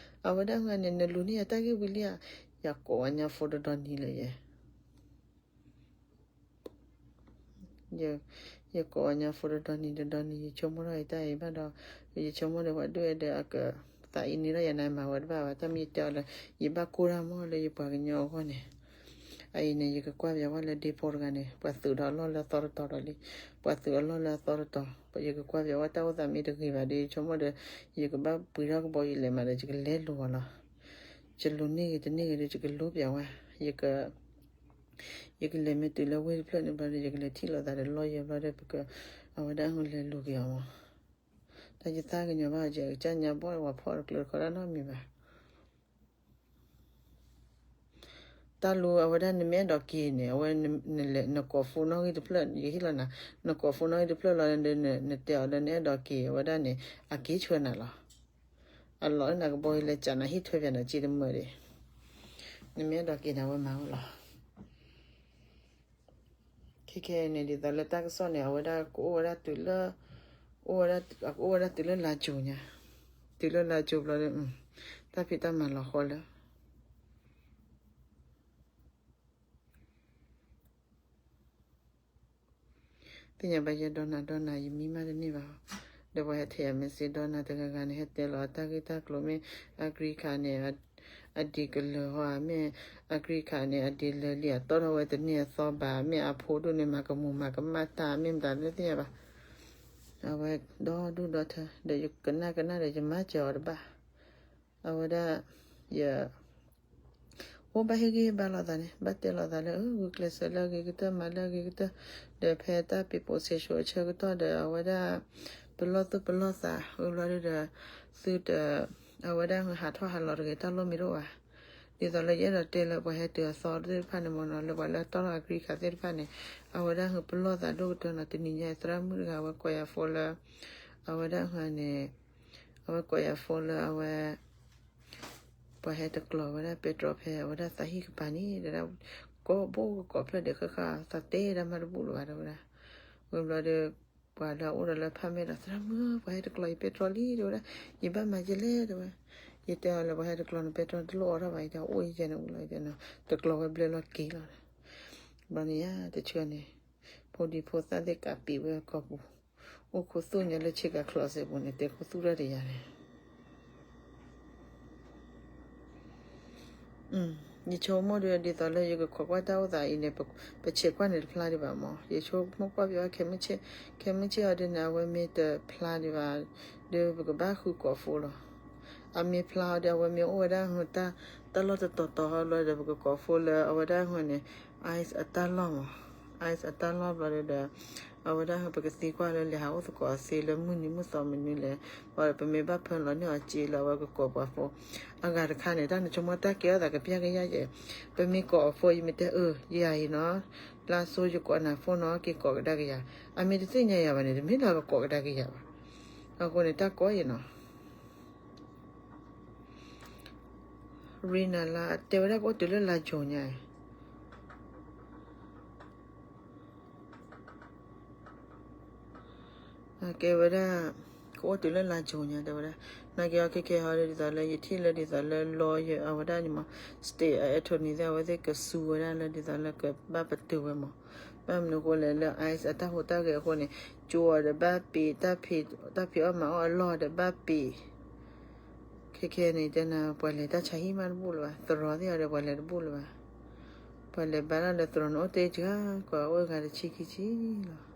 အဝဲဒၣ်ဟဲန့ၣ် နလူၤန့ၢ်ယၤတၢ်ဂ့ၢ်ဝံၤလံဧါ, ယၤကိးဝဲညါ phone တဒီနံၤလၢယဲ ယကိးဝဲညါ phone တဒီနံၤတဒီနံၤ ယဆိကမိၣ်ထီၣ်ယတၢ်အံၤဘၣ်ဒီး ယဆိကမိၣ်ဒီးပှၤဒိၣ်အဲၣ်ဒီးအကသးအံၤန့ၣ်ဒီး ယနမၤဝဲတဘၣ်ဘၣ် တၢ်မ့ၢ်ယတဲအီၤလၢ ယဘၣ်ကိၢ်တၢ်မီၢ်လၢယပှၤကညီအဂီၢ်န့ၣ် အအံၤန့ၣ် ယကကွၢ်ပၠးဝဲလၢဒ့ဖိတဂၤန့ၣ် ပှၤသုးဒီးအလီၢ်လၢအသီတတီၤဒီးလံ, ပှၤသုးအလီၢ်လၢအသီတတီၤ ယကကွၢ်ပၠးဝဲတၢ်အိၣ်သးမ့ၢ်တဂ့ၤဘၣ်ဒီး ယဆိကမိၣ်ဒီး ယကဘၣ်ပှ့ၤထီၣ်ကဘီယူၤလဲၤမးဒီး ယကလဲၤလိၤအီၤလီၤ. ယလူၤန့ၢ်ဂ့ၤတန့ၢ်ဂ့ၤဒီး ယကလိပၠးဝဲ, ယက ယကလဲၤမ့ၢ်တုၤလၢဝ့ၢ်တဖျၢၣ်န့ၣ်ဘျီဒီး ယကလဲၤထံၣ်လိာ်သးဒီးလီၢ်ယဲဘျီဒီး ပက အဝဲဒၣ်ဟဲလဲၤလူၤက့ၤအီၤမး, တၢ်ယသးကညီၤဘၣ် ယကစၢ်ညါဘီၣ်ဝဲဖီၣ်တကျၢၤတခီတၢ်နီတမံၤဘၣ်. တၢ်လူၤအဝဲဒၣ်နမ့ၢ်အဲၣ်ဒိးက့ၤန့ၣ် အဝဲ နကိး phone နီၣ်ဂံၢ်တဖျၢၣ် ယဟ့ၣ်လီၤနၤ, နကိး phone နီၣ်ဂံၢ်တဖျၢၣ်လီၤဒီး နတဲအီၤလၢနအဲၣ်ဒိးက့ၤ အဝဲဒၣ်န့ၣ် အက့ၤဆှၢနၤလီၤ. အလီၢ်လၢနကဘီယူၤလဲၤကးနၤဟ့ၣ်ထွဲပၠးနၤစ့တမၢဒီး နမ့ၢ်အဲၣ်ဒိးက့ၤန့ၣ် အဝဲမၤဝဲလီၤ. ခဲခဲအံၤန့ၣ် ဒ်သိးလၢတၢ်ကစီၣ်န့ၣ် အဝဲဒၣ်ကအိၣ်ဝဲဒၣ်တုၤလၢ အိၣ်ဝဲဒၣ် အကအိၣ်ဝဲဒၣ်တုၤလၢလါကၠိညါ, တုၤလၢလါကၠိဘျီဒီး တၢ်ဖံးတၢ်မၤလီၤဃီလၢ သ့ၣ်ညါဘၣ်ယဲဒီနၤဒီနၤ ယမံမးတန့ၢ်ဘၣ်, ဒီးပှၤဟဲထဲယၤ message ဒီနၤတဂၤဂၤန့ၣ် ဟဲတဲလီၤအတၢ်ဂ့ၢ်တၢ်ကျိၤမ့ၢ် အကြံခးန့ၣ် အဒံးကလၢၤဟီဧါ, မ့ၢ်အကြံခးန့ၣ် အဒံးလၢာ်လံဧါ, တီၢ်ထီၣ်ဝဲတန့ၢ်အသီဘၣ်, မ့ၢ်အဖိဒိၣ်န့ၣ် မၤကမူၤမၤကမၣ်တၢ် မ့ၢ်မတၤလၢသ့ၣ်ညါဘၣ်. အဝဲဒီဒူၣ်ဒီထၢ ဒီးယကနၣ်ကနၣ်ဒီး ယမၤစၢၤအီၤတဘၣ်. အဝဲဒၣ် ယ အိၣ်ဘၣ်ဟ့ၣ်ဂံၢ်ဟ့ၣ်ဘါလိာ်သးန့ၣ် ဘၣ်တဲလိာ်သးလၢ ဂုာ်ကျဲးစၢးလၢအဂ့ၤကတၢၢ် မၤလၢအဂ့ၤကတၢၢ်, ဒီးဖဲတၢ်ပ့ၤပိာ်ဆဲးဆိးအဆၢကတီၢ်ဒီး အဝဲဒၣ် ပလီၢ်သူၣ်ပလီၢ်သး ဝံၤဘျီဒီး သုတ အဝဲဒၣ်ဟးထီၣ်ဟးလီၤတဂ့ၤ တၢ်လီၢ်မ့ၢ်တအိၣ်ဘၣ်. ဒ်သိးလၢယအဲၣ်ဒိးတဲလၢပှၤဟဲတုၤအသီသ့ၣ်တဖၣ်န့ၣ်မ့ၢ်နီၤ လၢပှၤလၢတီၢ်လီၤအကြံခးသ့ၣ်တဖၣ်န့ၣ် အဝဲဒၣ်ဟးပလီၢ်သးဒိၣ်ကတၢၢ်နီၤ တနံၤညါအံၤ သရၣ်မုၣ်တဂၤ အဝဲကိးယၤ phone လၢ အဝဲဒၣ်ဟးန့ၣ် အဝဲကိးယၤ phone လၢအဝဲ ပှၤဟဲတကျိးဝဲဒၣ်ပဲတြီဖဲ အဝဲဒၣ်သးဟံၣ်ကပၤန့ၣ် တဲဒၣ် ကိးဘိကကိးဖျၢၣ်ဒဲးဃၣ်ဃၣ် သးတဲဒၣ်မးတဘူၣ်လၢၤဘၣ် တဲဝဲဒၣ်. ဝံၤဘျီဒီး ပှၤလၢအအိၣ်ဒီးလၢဖးမဲာ်ဒီး သရၣ်မုၣ် ပှၤဟဲတကျိးယပဲတြီလံ တဲဝဲဒၣ်. ယဘၣ်မၤကဲလဲၣ် တဲဝဲ. ယတဲအီၤလၢ ပှၤဟဲတကျိးနပဲတြီ တလိၣ်အိးထီၣ်ဘၣ် ယတဲ အိၣ်ယဲန့ၣ်အိၣ်လီၤ ယတဲနီၤ တကျိးဝဲဘျဲလီၤက့ၤလီၤ. ဘျီန့ၣ်ယါ တဆၢန့ၣ် ဖိဒံဖိသၣ်သ့ၣ်ကးပံာ်ဝဲအကီၢ်ပူၤ အိၣ်ခူသူၣ်ညါလၢဆ့ကၤ closet ပူၤန့ၣ် တဲခူသူၣ်တၢ်တယၤန့ၣ် ယဆိကမိၣ်ဒီး ဒ်သိးလၢယကခိးကွၢ်တၢ်အိၣ်သးအံၤန့ၣ် ပဆဲးကွၢ်န့ၣ်တဖျါဒံးဘၣ်မး. ယဆိကမိၣ်ကွၢ်ပၠးဝဲ ခဲမုၢ်ဆ့ၣ်အီၤဒ်န့ၣ် အဝဲမ့ၢ်တဖျါဒံးဘၣ် ဒီးပကဘၣ်ဃုကိး phone လီၤ. အမ့ၢ်ဖျါအီၤဒီး အဝဲမ့ၢ်အိၣ်ဝဲဒၣ်ဟီ တၢ်လီၢ်တတီၤတီၤဟီဘျီဒီး ပကကိး phone လၢအဝဲဒၣ်ဟီန့ၣ် ICE အတၢ်လီၢ်မး. ICE အတၢ်လီၢ်ဘျီဒီး အဝဲဒၣ်ပကသံကွၢ်လၢလဲၤဟးအိၣ်သကိးသ့လၢမုၢ်နံၤမုၢ်သီမနုၤလဲၣ်, ပမ့ၢ်ဘၣ်ဖၢလီၤန့ၢ်အီၤစ့လၢအဝဲကကိးပှၤဖိ, အဂၤတခါန့ၣ် တၢ်နဆိကမိၣ်တၢ်ကဲထီၣ်သးကပျၢ်ကယၢ်ယဲ, ပမ့ၢ်ကိးအဖိ ယမ့ၢ်တဲအၢ ယၤအံၤနီၤ, လၢအဆိယကိးနၤဖိနီၤ က့ၤကိးကဒါက့ၤယၤ, အမ့ၢ်တသ့ၣ်ညါယၤဘၣ်န့ၣ် တမ့ၢ်လၢအကကိးကဒါက့ၤယၤဘၣ်. အဃိန့ၣ် တၢ်ကီအံၤနီၤ ရံနၤလၢအတဲဝဲဒၣ်ကအိၣ်တုၤလၢလါကၠိညါ, ကဲဝဲဒၣ် ကအိၣ်တုၤလၢလါကၠိညါ တဲဝဲဒၣ်, နာ်က့အီၤခဲခဲဟီဒ်သိးလၢ ယထံၣ်လၢဒ်သိးလၢ lawyer အဝဲဒၣ်န့ၣ်မး state attorney သ့ၣ် အဝဲသ့ၣ်ကစူဝဲဒၣ်လၢဒ်သိးလၢကဘၣ်ပတုာ်ဝဲမး, ဘၣ်မနုၤအဃိလဲၣ်လၢ ICE အတၢ်ဟူးတၢ်ဂဲၤအဃိန့ၣ် ကၠိအီၤဒီးဘၣ်ပ့ၤ, တၢ်ဖံးအီၣ်မၤအီၣ်အလီၢ်ဒီးဘၣ်ပ့ၤ ခဲခဲန့ၣ် တဲနၤ ပှၤလဲၤတၢ်ဆါဟံၣ်မးတဘူၣ်လၢၤဘၣ်, သရိာ်သ့ၣ်အီၤဒီးပှၤလဲၤတဘူၣ်လၢၤဘၣ်, ပှၤလဲၤဘါတၢ်လၢသရိာ်န့ၣ် အိၣ်တ့ၢ်စှၤ ကွၢ်အိၣ်ဂၤတဆံခံဆံလီၤ,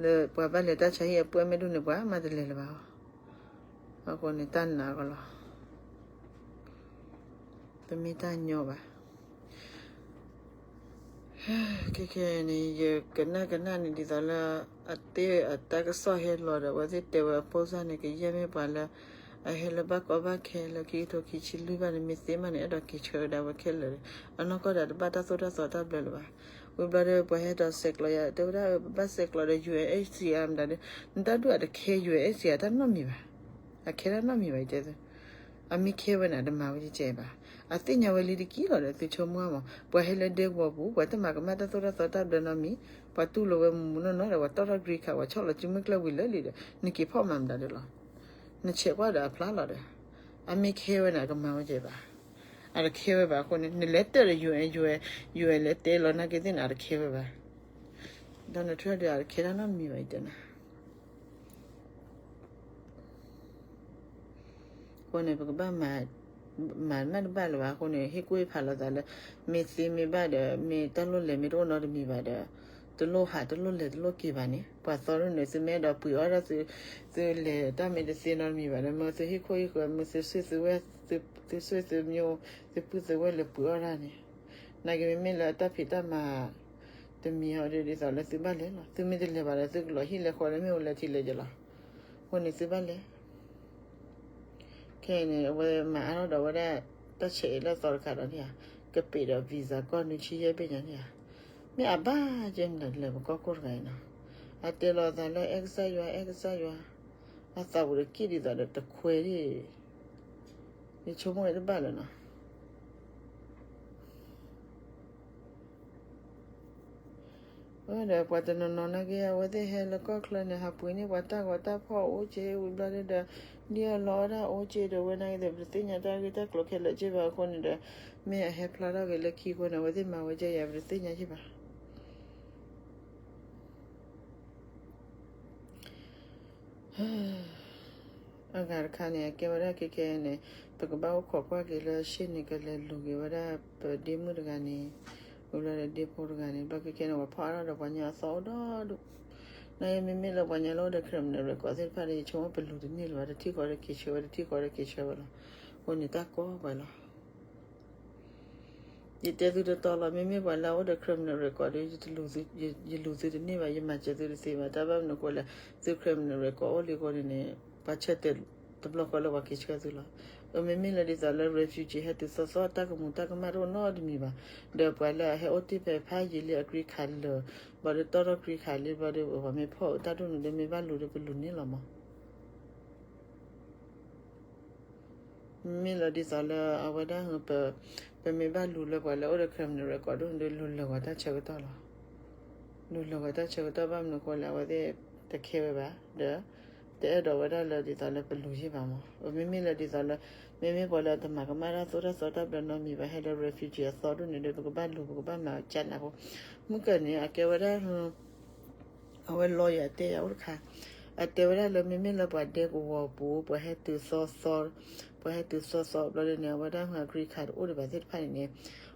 လၢပှၤဘၣ်လဲၤတၢ်ဆါဟံၣ်အပှဲၤမ့ၢ်ဒိၣ်န့ၣ် ပှၤမၤတလဲၤလၢၤဘၣ်, အဃိန့ၣ် တၢ်နာ်ကီးလီၤ တမ့ၢ်တၢ်ညီဘၣ်. ခဲခဲန့ၣ် ယကနၣ်ကနၣ်န့ၣ် ဒ်သိးလၢ အတ့ၢ်အတၢ်ကစီၣ်ဟဲလီၤဒီး အဝဲသ့ၣ်တဲဝဲအဖိစၢ်န့ၣ် ကယဲၢ်မ့ၢ်ပှၤလၢ အဟဲလၢဘၣ်ကီဘၣ်ခဲလၢခံကထိခံဆံလွံၢ်ဘၣ်န့ၣ် မ့ၢ်သ့မးန့ၣ် အဲၣ်ဒိးက့ၤဆှၢကဒါဝဲခဲလၢာ်, အနီၢ်ကီၢ်ဒီးတဘၣ်တၢ်သိၣ်တၢ်သီတၢ်ဘျၢလၢၤဘၣ်. ဝံၤဘျီဒီး ပှၤဟဲဒီးဆဲးကျိးယၤ တဲဝဲဒၣ် ပဘၣ်ဆဲးကျိးဒီး UNHCR မတၤဒီး နတၢ်ဒူၣ်အတခဲ UNHCR တၢ်နီတမံၤဘၣ်, အခဲတၢ်နီတမံၤဘၣ် ယတဲသု အမ့ၢ်ခဲဝဲန့ၣ် တမၤဝဲကဲကဲဘၣ်. အသ့ၣ်ညါဝဲလံတက့ၢ်လီၤဒီး သုဆိကမိၣ်မး ပှၤဟဲလၢဒဲကဝီၤပူၤ ပှၤတမၤကမၣ်တၢ်သိၣ်တၢ်သီတၢ်ဘျၢနီတမံၤ, ပှၤတူၢ်လိာ်ဝဲမုၢ်မုၢ်နီၢ်နီၢ်ဒီး ပှၤတီၣ်ထီၣ် green card ပှၤဆီၣ်လီၤစုမုၢ်ကျၢၢ်ဝံၤလၢာ်လံဒီး နက့ၤဖီၣ်မၤမတၤဒ်လီၤ. နဆဲးကွၢ်ဒီးအဖျါလီၤဒီး အမ့ၢ်ခဲဝဲန့ၣ် အကမၤဝဲကဲဘၣ်. အတခဲဝဲဘၣ်အဃိန့ၣ် နလဲၤတၢၢ်ဒီး UN UN UN လဲၤတဲလီၤနာ်က့သ့ၣ်န့ၣ် အတခဲဝဲဘၣ်. ဒီးနထွဲဒီး အတခဲတၢ်နီတမံၤဘၣ် ယတဲနၤ အဃိန့ၣ် ပကဘၣ်မၤ မၤမးတဘၣ်လၢၤဘၣ်အဃိန့ၣ် ဟ့ၣ်ကူၣ်ဟ့ၣ်ဖးလိာ်သးလၢ မ့ၢ်သ့မ့ၢ်ဘၣ်ဒီး မ့ၢ်တၢ်လိၣ်လဲၤမ့ၢ်တအိၣ်နီတမံၤဘၣ်ဒီး တလိၣ်ဟးတလိၣ်လဲၤတလိၣ်က့ၤဘၣ်န့ၣ် ပှၤသီဒ်န့ၣ် သုမ့ၢ်အဲၣ်ဒိးပှ့ၤအီၣ်ဒၣ် သုလဲၤတၢ်မ့ၢ်တသ့နီတမံၤဘၣ်ဒီး မ့ၢ်သုဟ့ၣ်ခိၣ်ဟ့ၣ်ဃၢၤ မ့ၢ်သုဆွေသုဝဲၢ် သုဆွေသုမျိုး သုပုၢ်သုဝဲၢ်လဲၤပှ့ၤအီၣ်ဒၣ်န့ၣ် နာ်က့မ့မ့ၢ်လၢတၢ်ဖံးတၢ်မၤ တမံၤဟီဒ်သိးလၢသုဘၣ်လဲၤလီၤ. သုမ့ၢ်တလဲၤဘၣ်ဒီး သုကလီၤဟံၣ်လဲၤဃီလၢမ့ၢ်အိၣ်လဲၤထံလဲၤက့ၤလီၤ. အဃိန့ၣ်သုဘၣ်လဲၤ ခဲအံၤန့ၣ် အဝဲမၤအါထီၣ်ဒီးဝဲဒၣ် တၢ်ဆဲးအံၤလၢအသီတခါဒီးန့ၣ်ဧါ ကပ့းဒီး visa ကီၢ်နွံဆံယဲၢ်ဘ့ၣ်ညါန့ၣ်ဧါ မ့ၢ်အဘၣ်ကဲမနုၤလဲၣ် ပကီၢ်ခိၣ်တဂၤအံၤနီၤ အတဲလီၤအသးလၢ အဲကစၢ်ယွၤ အဲကစၢ်ယွၤ အသးပူၤတက့ၢ်ဒ်သိးဒီးတခွဲဒၣ် ယဆိကမိၣ်ဝဲတဘၣ်လၢၤနီၤ ဒီးပှၤတနီၤနီၤနာ်က့ အဝဲသ့ၣ်ဟဲလၢကီၢ်ချၢန့ၣ် ဟးပှ့ၤန့ၢ်ပှၤတၢ်ဂီၤတၢ်ဖီၣ်အိၣ်က့ ဝံၤဘျီဒီး ဒ်အလီအီၣ်ဒၣ်အိၣ်က့ဒီး ဝဲနာ်က့ဒီးပတသ့ၣ်ညါတၢ်ဂ့ၢ်တၢ်ကျိၤခဲလၢာ်က့ဘၣ်အဃိန့ၣ်ဒီး မ့ၢ်အဟဲဖျါထီၣ်က့ၤလၢခံအဃိန့ၣ် အဝဲသ့ၣ်မၤဝဲဒ်အံၤ ပတသ့ၣ်ညါက့ဘၣ် အဂၤတခါန့ၣ် အကဲဝဲဒၣ်ခဲခဲန့ၣ် ပကဘၣ်အိၣ်ခိးကွၢ်က့ၤလၢရှေ့နေကလဲၤလူၤက့ၤဝဲဒၣ်ပဒ့မုၣ်တဂၤန့ၣ် ဝံၤဘျီဒီးဒ့ဖိတဂၤန့ၣ် ဘျီခဲခဲန့ၣ် ပှၤဖီၣ်အါထီၣ်ဒီးပှၤညီအသီအိၣ်ဒီဒူၣ် နာ်က့မ့မ့ၢ်လၢပှၤညီလၢအိၣ်ဒီး criminal record သ့ၣ်တဖၣ်ဒီး ယဆိကမိၣ်ပလူၤတန့ၢ်လၢၤဘၣ် တထံၣ်ဃီဒီးက့ၤဆှၢဝဲ တထံၣ်ဃီဒီးက့ၤဆှၢဝဲလီၤ. အဃိန့ၣ်တၢ်ကီပှၤလီၤ ယတဲသုတတီလီၤ မ့မ့ၢ်ပှၤလၢအအိၣ်ဒီး criminal record ဒီး ယလူၤသုတန့ၢ်ဘၣ် ယမၤစၢၤသုတသ့ဘၣ် တၢ်ဘၣ်မနုၤအဃိလဲၣ် သု criminal record အိၣ်လံအဃိန့ၣ်န့ၣ် ပှၤဆၢတဲာ်တဘျီဃီလၢပှၤက့ၤဆှၢသုလီၤ. အမ့မ့ၢ်လၢဒ်သိးလၢ refugee ဟဲတုၤသီသီ တၢ်ကမူၤတၢ်ကမၣ်တအိၣ်နီတမံၤဘၣ် ဒီးပှၤလၢအဟဲအိၣ်တ့ၢ်ဖဲဖးယံာ်လံအ green card လၢာ် ဘၣ်ဒီးတီၢ်ထီၣ် green card လံ ဘၣ်ဒီးပှၤမ့ၢ်ဖီၣ်တၢ်ဒိၣ်န့ၣ်ဒီးမ့ၢ်ဘၣ်လူၤဒီးပလူၤန့ၢ်လီၤမး မ့မ့ၢ်လၢဒ်သိးလၢအဝဲဒၣ် ပမ့ၢ်ဘၣ်လူၤလၢပှၤလၢအိၣ်ဒီး criminal record ဒိၣ်န့ၣ်ဒီး လူၤလၢာ်ဂီၤတၢ်ဆၢကတီၢ်လီၤ. လူၤလၢာ်ဂီၤတၢ်ဆၢကတီၢ်ဘၣ်မနုၤအဃိလဲၣ် အဝဲသ့ၣ်တခဲဝဲဘၣ် ဒီး တအဲၣ်ဒိးဝဲဒၣ်လၢဒ်သိးလၢပလူၤယ့ၢ်ဘၣ်မး မ့မ့ၢ်လၢဒ်သိးလၢ မ့မ့ၢ်ပှၤလၢတမၤကမၣ်တၢ်သိၣ်တၢ်သီတၢ်ဘျၢနီတမံၤဘၣ် ဟဲလၢ refugee အသီဒိၣ်န့ၣ်ဒီး ပကဘၣ်လူၤ ပကဘၣ်မၤကၢနၢ်ဖိ မုၢ်ကၢန့ၣ် အကဲဝဲဒၣ် အဝဲ lawyer တဲယၤအိၣ်တခါ အတဲဝဲဒၣ်လၢမ့မ့ၢ်လၢပှၤဒဲကဝီၤပူၤ ပှၤဟဲတုၤသီသီ ပှၤဟဲတုၤသီသီဘျီဒီးန့ၣ် အဝဲဒၣ်မ့ၢ် green card တအိၣ်ဒံးဘၣ်သ့ၣ်တဖၣ်န့ၣ်န့ၣ်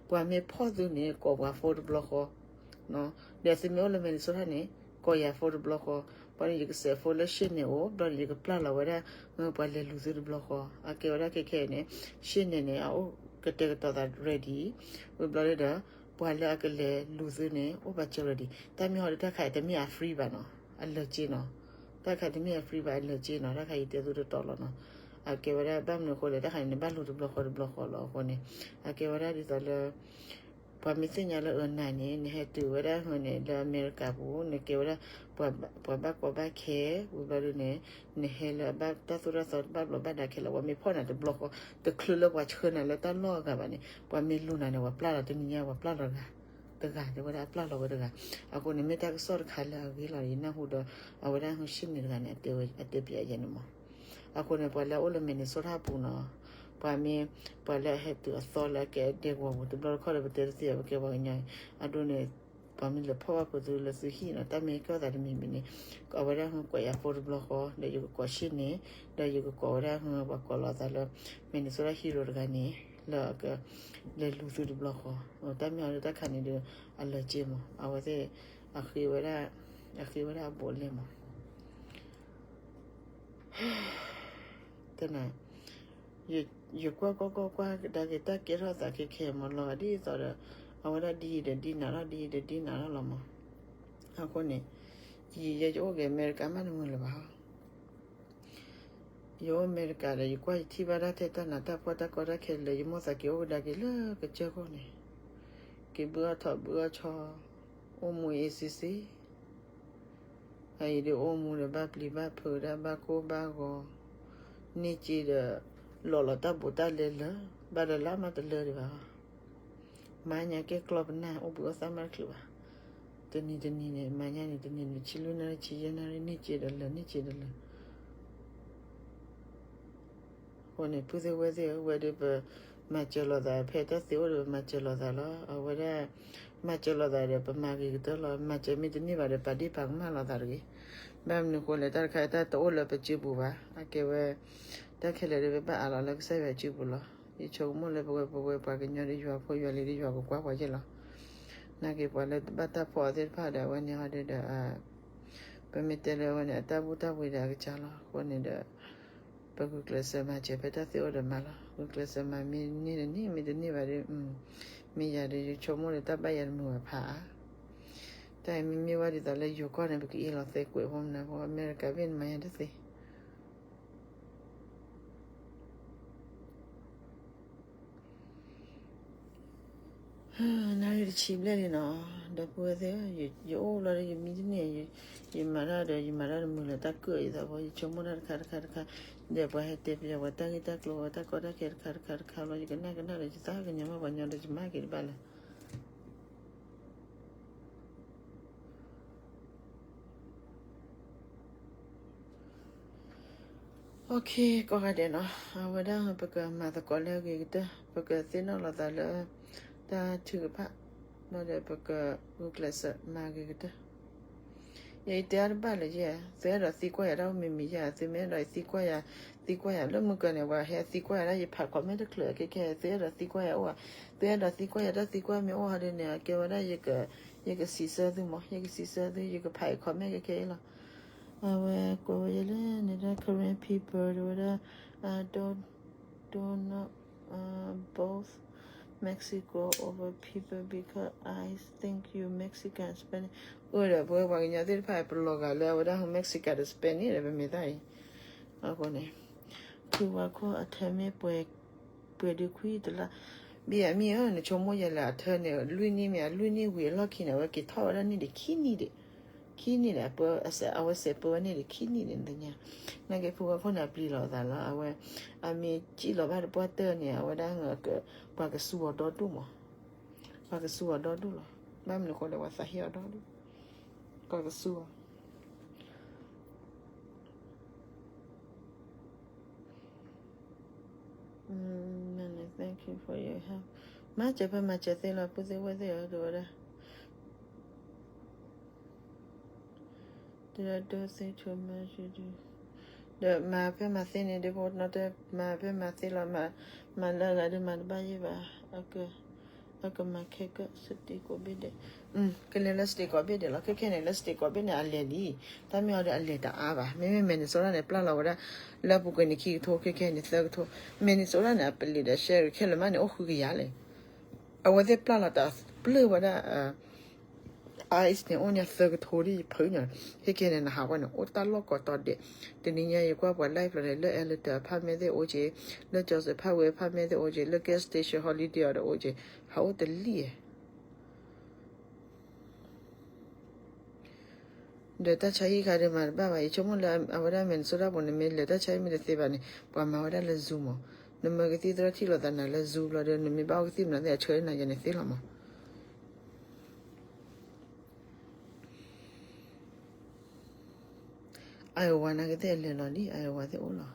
ပှၤမ့ၢ်ဖီၣ်သုန့ၣ် ကိးပှၤ phone တဘျီဃီ ဒီးသုမ့ၢ်အိၣ်လၢ Minnesota န့ၣ် ကိးယၤ phone တဘျီဃီ ဘျီန့ၣ် ယကစဲး phone လၢ ရှေ့နေအိၣ် ဘျီန့ၣ် ယကပျၢ်လီၤဝဲဒၣ် ပှၤလဲၤလူၤသုတဘျီဃီ အကဲဝဲဒၣ်ခဲခဲအံၤန့ၣ် ရှေ့နေန့ၣ် အအိၣ်ကတဲာ်ကတီၤသး ready ဝံၤဘျီဒီး ပှၤလၢအကလဲၤလူၤသုန့ၣ် အိၣ်ပာ်စၢၤလီၤဒံး. တၢ်မ့ၢ်ဟီဒ်တၢ်ခါအံၤတမ့ၢ်အ free ဘၣ်နီၤ, အလၢာ်က့နီၤ. တၢ်ခါတမ့ၢ်အ free ဘၣ် အလၢာ်က့နီၤ, တၢ်ခါအံၤတဲသုတတီလီၤနီၤ. အကဲဝဲဒၣ်ဘၣ်မနုၤအဃိလဲၣ်, တၢ်ခါန့ၣ် နဘၣ်လူၤတဘျီဃီတဘျီဃီလီၤအဃိန့ၣ်, အကဲဝဲဒၣ်ဒ်သိးလၢ ပှၤမ့ၢ်သ့ၣ်ညါလၢအနၤန့ၣ် နဟဲတုၤဝဲဒၣ်ဟီန့ၣ် လၢအမဲရကၤပူၤ နကဲဝဲဒၣ် ပှၤဘၣ်ကီဘၣ်ခဲ, ဝံၤဘျီဒုန့ၣ် နဟဲလၢအဘၣ်တၢ်သိၣ်တၢ်သီတဘၣ်ဘျီးဘၣ်ဒါခဲလၢာ်, ပှၤမ့ၢ်ဖီၣ်နၤတဘျီဃီ တချုးလၢပှၤဆှၢနၤလၢတၢ်လီၢ်အဂၤဘၣ်န့ၣ် ပှၤမ့ၢ်လူၤနၤန့ၣ် ပှၤပျၢ်လီၤတနံၤညါ ပှၤပျၢ်လီၤတဂၤ, တဂၤ တဲဝဲဒၣ်အပျၢ်လီၤဝဲတဂၤ. အဃိန့ၣ် မ့ၢ်တၢ်ကစီၣ်တခါလၢအဂ့ၤလီၤ ယနၢ်ဟူဒီး အဝဲဒၣ်ဟီၣ်ဆံၣ်န့ၣ်တဂၤန့ၣ် အတဲပၠးယဲန့ၣ်မး. အဃိန့ၣ် ပှၤလၢအအိၣ်လၢ Minnesota ပူၤနီၤ, ပှၤမ့ၢ် ပှၤလၢအဟဲတုၤအသီလၢအကဲဒဲကဝီၤပူၤ တဘျီတခီၣ်ဒီး ပတဲတသ့ဘၣ် ပကဲပှၤကညီအံၤ အဒိန့ၣ် ပှၤမ့ၢ်လဲၤဖီၣ်ဘၣ်ဖိသုလၢသုဟံၣ်နီၤ တၢ်မ့ၢ်ကီၢ်သးတမံၤမံၤန့ၣ် အဝဲဒၣ်ဟူကွဲးယၤဖိတဘျီဃီ ဒီးယကကိးဆ့ၣ်န့ၣ် ဒီးယကကိးဝဲဒၣ်ဟူ ပှၤကိးလီၤသးလၢ Minnesota hero တဂၤန့ၣ် လၢအကလဲၤလူၤသုတဘျီဃီ, တၢ်မ့ၢ်အီၤလၢတၢ်ခါန့ၣ်ဒီး အလၢာ်က့မး အဝဲသ့ၣ် အဃ့ဝဲဒၣ် အဃ့ဝဲဒၣ်အဘူးအလဲမး တနၤ ယကွၢ်ကွၢ်ကွၢ်ကွၢ်ကဒါက့ၤတၢ်ကဲထီၣ်သးခဲခဲမး လီၤဂာ်ဒ်သိးဒီး အဝဲဒၣ်ဒ်အံၤဒီးဒ်နၤထီၣ် ဒ်အံၤဒီးဒ်နၤထီၣ်လီၤမး. အဃိန့ၣ် ယဲယအိၣ်က့ၤအမဲရကၤမးတမုာ်လၢၤဘၣ်. ယအိၣ်အမဲရကၤဒီး ယကွၢ်ယထံၣ်ဘၣ်တၢ်ထဲတၢ်နးတၢ်ဖှီၣ်တၢ်ကီတၢ်ခဲလၢာ် ယမိၢ်သးက့ၤအိၣ်ကဒါက့ၤလၢကစၢၢ်ခိၣ်န့ၣ် က့ၤဘုအီၣ်ထီၣ်ဘုအီၣ်ဆီ အိၣ်မူအ့စ့စ့ အအံၤဒီးအိၣ်မူဒီးဘၣ်ပျံၤဘၣ်ဖုးဒၣ်ဘၣ်ကိၢ်ဘၣ်ဂီၤ န့ၢ်စ့ဒီး လီၤလီၤတၢ်ဘူးတၢ်လဲလၢာ် ဘၣ်ဒီးလၢမးတလၢဒံးဘၣ်. မၤညါကဲကျီပနၢ် အိၣ်ဘှံးအိၣ်သါမးတချုးဘၣ်. တနံၤတနံၤန့ၣ် မၤညါန့ၣ် တနံၤန့ၣ် ဆံလွံၢ်နၣ်ရံၣ် ဆံယဲၢ်နၣ်ရံၣ် န့ၢ်စ့ဒီးလၢာ် န့ၢ်စ့ဒီးလၢာ် အဃိန့ၣ် ပုၢ်သ့ၣ်ဝဲၢ်သ့ၣ်ဧၢ ဝဲဒီးပမၤစၢၤလိာ်သး ဖဲတၢ်သ့အိၣ်ဒီးပမၤစၢၤလိာ်သးလီၤ. အဝဲဒၣ် မၤစၢၤလိာ်သးဒီး ပမၤဂ့ၤကတၢၢ်လီၤ. မၤစၢၤမ့ၢ်တန့ၢ်ဘၣ်ဒီး ပာ်ဒ့ၣ်ပာ်ကမၣ်လိာ်သးတဂ့ၤ. ဘၣ်မနုၤဃိလဲၣ် တၢ်တခါအံၤတၢ်တအိၣ်လၢပစုပူၤဘၣ်. အကဲဝဲ တၢ်ခဲလၢာ်ဒီးပဘၣ်အးလီၤလၢကစၢ်ယွၤစုပူၤလီၤ. ယဆိကမိၣ်လၢပဝဲပဝဲပှၤကညီဒီးယွၤဖိယွၤလံၤဒီးယွၤကကွၢ်ပှၤယဲၢ်လီၤ. နာ်က့ၤပှၤလၢဘၣ်တၢ်ဖီအီၤသ့ၣ်တဖၣ်ဒီး အဝဲန့ၣ်ဟီဒီး ပမ့ၢ်တဲလၢအဝဲန့ၣ် အတၢ်ဘူၣ်တၢ်ဝံၤဒီးအကစၢ်လီၤ. အဃိန့ၣ်ဒီး ပဂုာ်ကျဲးစၢးမၤစၢၤဖဲတၢ်သ့အိၣ်ဒီးမၤလီၤ. ဂုာ်ကျဲးစၢးမၤမ့ၢ်န့ၢ်တန့ၢ် မ့ၢ်တန့ၢ်ဘၣ်ဒီး မ့ၢ်ယၤဒီးယဆိကမိၣ်ဒီးတၢ်ဘၣ်ယၤတမုာ်ဘၣ်ဖးအါ. တၢ်အံၤမ့မ့ၢ်ဝဲဒ်သိးလၢယိၤကီၢ်န့ၣ် ပကအ့ၣ်လိာ်သဲကွဲးဖိမနုၤဖိ အမဲရကၤဘ့ၣ်န့ၣ်မၤယၤတသ့ နၣ်ရံၣ်တဆံဘျဲၣ်လံနီၤ, ဒီပုၢ်ဝဲၢ်သ့ၣ်ဧၢ, ယအိၣ်လီၤဒီးယမံတန့ၢ်, ယမၤတၢ်ဒီးယမၤတၢ်တမုာ်လၢၤ တၢ်ကၢၣ်အံၤသးဘီ, ယဆိကမိၣ်တၢ်တခါတခါတခါ, ဒီးပှၤဟဲတဲပယီၤပှၤတၢ်ဂ့ၢ်တၢ်ကျိၤ ပှၤတၢ်ကီတၢ်ခဲတခါတခါတခါလီၤ, ယကနၣ်ကနၣ်ဒီးယသးကညီၤမး ပှၤညီဒီးယမၤက့ၤတဘၣ်လၢၤ OK, ကိးဂၤဒဲးနီၤ, အဝဲဒၣ်ပကမၤသကိးလၢအဂ့ၤကတၢၢ်, ပကသ့ၣ်နီၣ်လီၤသးလၢတၢ်ထုကဖၣ်, ဒီးပကဂုာ်ကျဲးစၢးမၤဂ့ၤကတၢၢ်. ယတဲအါတဘၣ်လၢယဲ, သုအဲၣ်ဒိးသံကွၢ်ယၤတၢ်အိၣ်မံၤမံၤယဲ, သုမ့ၢ်အဲၣ်ဒိးသံကွၢ်ယၤ, သံကွၢ်ယၤလၢမုၢ်ကၢၤန့ၣ် ပှၤဟဲသံကွၢ်ယၤဒၣ်ယဖး comment တချုးခဲခဲ, သုအဲၣ်ဒိးသံကွၢ်ယၤအိၣ်ဧါ, သုအဲၣ်ဒိးသံကွၢ်ယၤ တၢ်သံကွၢ်မ့ၢ်အိၣ်ဟီဒ်န့ၣ် အကဲဝဲဒၣ် ယကစံးဆၢသုမး, ယကစံးဆၢသု, ယကဖးအံၤ comment ခဲခဲအံၤလီၤ. အဝဲကွဲးဝဲယဲလၢန့ၣ်ဒၣ် Karen people တဲဝဲဒၣ် I don't, don't know, uh, both Mexico over people because I think you Mexican Spanish. အိၣ်ဒီးပဝဲပှၤကညီသ့ၣ်တဖၣ် ပလီၤဂာ်လၢအဝဲဒၣ် Mexican ဒီး Spanish ဒီးပမ့ၢ်တၢ်အံၤ, အဃိန့ၣ် ဖုဝါခိၣ်အထၢမ့ၢ်ပှဲၤ ပှဲၤဒုခွံတလါ, ဘံၣ်ယၤမ့ၢ်ဧၢ, နဆိကမိၣ်ယဲလၢအထၢန့ၣ် လွံၢ်နံၣ်မ့ၢ်ဧါ, လွံၢ်နံၣ်ဝံၤအလီၢ်ခံန့ၣ် အဝဲက့ၤထီၣ်ဝဲဒၣ်န့ၢ်ဒံးခံနံၣ်ဒံး, ခံနံၣ်ဒံး, အဝဲစဲးပၢဝဲန့ၢ်ဒံးခံနံၣ်ဒံး နသ့ၣ်ညါ, နာ်က့ဖုဝါခိၣ်န့ၣ် အပျံၤလီၤအသးလီၤ, အဝဲ အမ့ၢ်စံၣ်လီၤဘၣ်တပှၢ်တၢၢ်န့ၣ် အဝဲဒၣ် ပှၤကစူၤအီၤဒီဒူၣ်မး, ပှၤကစူၤအီၤဒီဒူၣ်လီၤ, ဘၣ်မနုၤဃိလဲၣ် ပှၤသးဟ့အီၤဒီဒူၣ်, ပှၤကစူၤအီၤ Many thank you for your help. မၤစၢၤဖဲမၤစၢၤသ့လီၤ ပုၢ်သ့ၣ်ဝဲၢ်သ့ၣ်ဧၢ တဲဝဲဒၣ် Did I do thing too much? ဒီးမၤဖဲမၤသ့န့ၣ် ဒ်ဖိနီတ မၤဖဲမၤသ့လီၤ, မၤလၢအဂၤဒီးမၤတဘၣ်ယဲၢ်ဘၣ်, အကမၤခဲကၢၣ် စတ့ကိးဘ့ၣ်ဒဲး, ကလဲၤလၢစတ့ကိးဘ့ၣ်ဒဲးလီၤ, ခဲခဲန့ၣ် လၢစတ့ကိးဘ့ၣ်န့ၣ် အလဲၤလံ, တၢ်မ့ၢ်အီၤဒီးအလဲၤတအါဘၣ်, မ့မ့ၢ် Minnesota န့ၣ် ပျၢ်လီၤဝဲဒၣ် လၢအပူၤကွံာ်န့ၣ် ခံကထိ ခဲခဲန့ၣ် သၢကထိ, Minnesota န့ၣ် အပလံးဒီး Sherry ခဲလၢာ်မးန့ၣ် အိၣ်ဃုကယၤလဲၣ် အဝဲသ့ၣ်ပျၢ်လီၤတၢ်ပျၢ်ဝဲဒၣ် ice န့ၣ် အိၣ်ညါသၢကထိဒ်ယဖုညါ, ဟဲက့ၤန့ၣ် နဟးဝဲန့ၣ် အိၣ်တၢ်လီၢ်ကိးတီၤဒဲး, တနံၤညါယကွၢ်ပှၤ live လီၤန့ၣ် လၢ Elder ဖးမဲသ့ၣ်အိၣ်က့ၤ, လၢ Joseph ဖးဝဲဖးမဲသ့ၣ်အိၣ်က့ၤ, လၢ gas station holiday အီၤဒီးအိၣ်က့ၤ, ဟးအိၣ်တလံၣ်ဧါ ဒီးတၢ်ဆါဟံၣ်ခါဒီးမၤတဘၣ်ဘၣ်, ယဆိကမိၣ်လၢအဝဲဒၣ် Minnesota ပူၤန့ၣ် မ့ၢ်လဲၤတၢ်ဆါဟံၣ်မ့ၢ်တသ့ဘၣ်န့ၣ် ပှၤမၤဝဲဒၣ်လၢ Zoom မး, နမၢကသံၣ်သရၣ်ထံၣ်လိာ်သးနၤလၢ Zoom ဘျီဒီး နမ့ၢ်ဘၣ်အီၣ်ကသံၣ်မနုၤသ့ၣ် အဆၢနၤယဲန့ၣ်သ့လီၤမး. Iowa နာ်က့သ့ၣ်အလဲၤလီၤလံ Iowa သ့ၣ်အိၣ်လီၤ.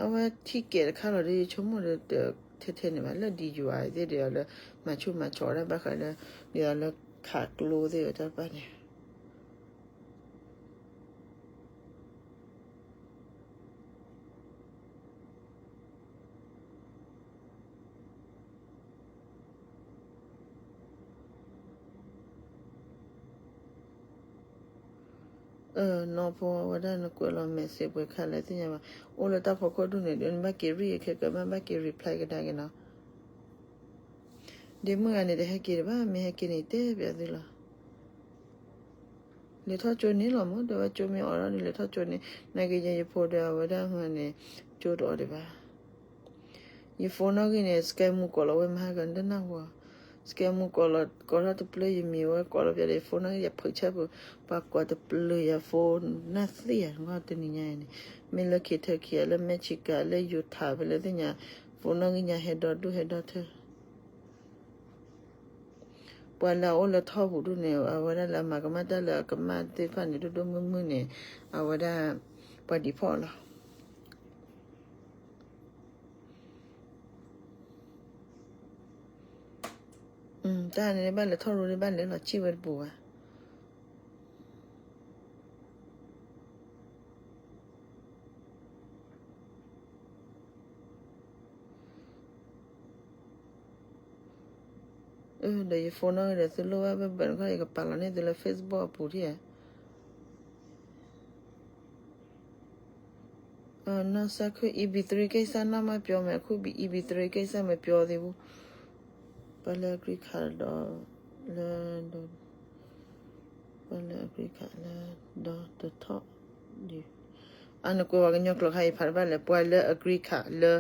အဝဲထံၣ်ကဲးတခါလီၤဒီး ယဆိကမိၣ်ဒီး ထဲထဲန့ၣ်ဘၣ် လၢ D U I သ့ၣ်ဒီးလၢ မၤဆူၣ်မၤဆီးဒၣ်ဘၣ်ဃးလၢ ဒ်သိးလၢခးကျိသ့ၣ်တဖၣ်န့ၣ် နီၢ်ဖိဝဲဒၣ်နကွဲးလီၤ message ပှဲၤခါလဲၣ်သ့ၣ်ညါဘၣ်, အိၣ်လၢတၢ်ဖီခိၣ်ဒူၣ်န့ၣ် ဒီးနဘၣ်က့ၤ read ခဲကဘၣ် ဘၣ်က့ၤ reply ကဒါက့ၤနီၤ. ဒ့မုၣ်ဂၤန့ၣ် တဟဲက့ၤဒံးဘၣ်, မ့ၢ်ဟဲက့ၤန့ၣ် တဲပျးသုလီၤ. လဲၤထီၣ်ကၠိန့ၣ်လီၤမး, ဒီးဝဲကၠိမ့ၢ်အိးထီၣ်ဒီး လဲၤထီၣ်ကၠိန့ၣ်, နာ်က့ယဲယဖိဒီးအဝဲဒၣ်ဟန့ၣ် ကၠိတအိးဒံးဘၣ်. ယ phone နီၣ်ဂံၢ်န့ၣ် scam မူကိးလီၤဝဲမဟါကတနၢ်ဟူ, scam မူကိးလီၤ ကိးထီၣ်တပျၢၢ်ယမံၤဝဲကိးလီၤပျးဒီး ယ phone နီၣ်ဂံၢ် ယဖုးဆၢဖုး, ပှၤကိးတပျၢၢ်ယ phone နၢ်သ့ၣ်ယၤ တနံၤညါအံၤန့ၣ်, မ့ၢ်လၢ Kentucky လၢ Michigan လၢ Utah ဖဲလဲၣ်သ့ၣ်ညါ, phone နီၣ်ဂံၢ်ညါဟဲဒီဒူၣ်ဟဲဒီထၢ ပှၤလၢအအိၣ်လၢထီၣ်ပူၤဒူၣ်န့ၣ် အဝဲဒၣ်လၢအမၤကမၣ်တၢ်လၢအကမၣ်သ့ၣ်တဖၣ်န့ၣ် ဒိၣ်ဒိၣ်မုၢ်မုၢ်န့ၣ် အဝဲဒၣ် ပှၤ deport လီၤ. တၢ်န့ၣ်ဘၣ်လဲၤထီၣ်ရူန့ၣ်ဘၣ်လဲၤလီၤဆံၣ်ဝဲတပူၤဘၣ်. ဒီးယ phone နီၣ်ဂံၢ်ဒီး သုလိၣ်ဘၣ်ဘၣ်ဘၣ်တခီ ယကပာ်လီၤန့ၢ်သုလၢ Facebook အပူၤထံၣ်ဧါ. နီၢ်စၢ်ခုၣ် E B three ကိစ္စနၢ်မးပျီမဲာ် အခု E B three ကိစ္စမးပျီသ့ၣ်ပူၤ, ပှၤလၢအ green card ဒီး လၢ ပှၤလၢအ green card လၢ ဒီတထီၣ်ဒံး, အနကွဲးဝဲကညီကျိာ်ခါ ယဖးတဘၣ်လဲၣ်, ပှၤလၢအ green card လၢ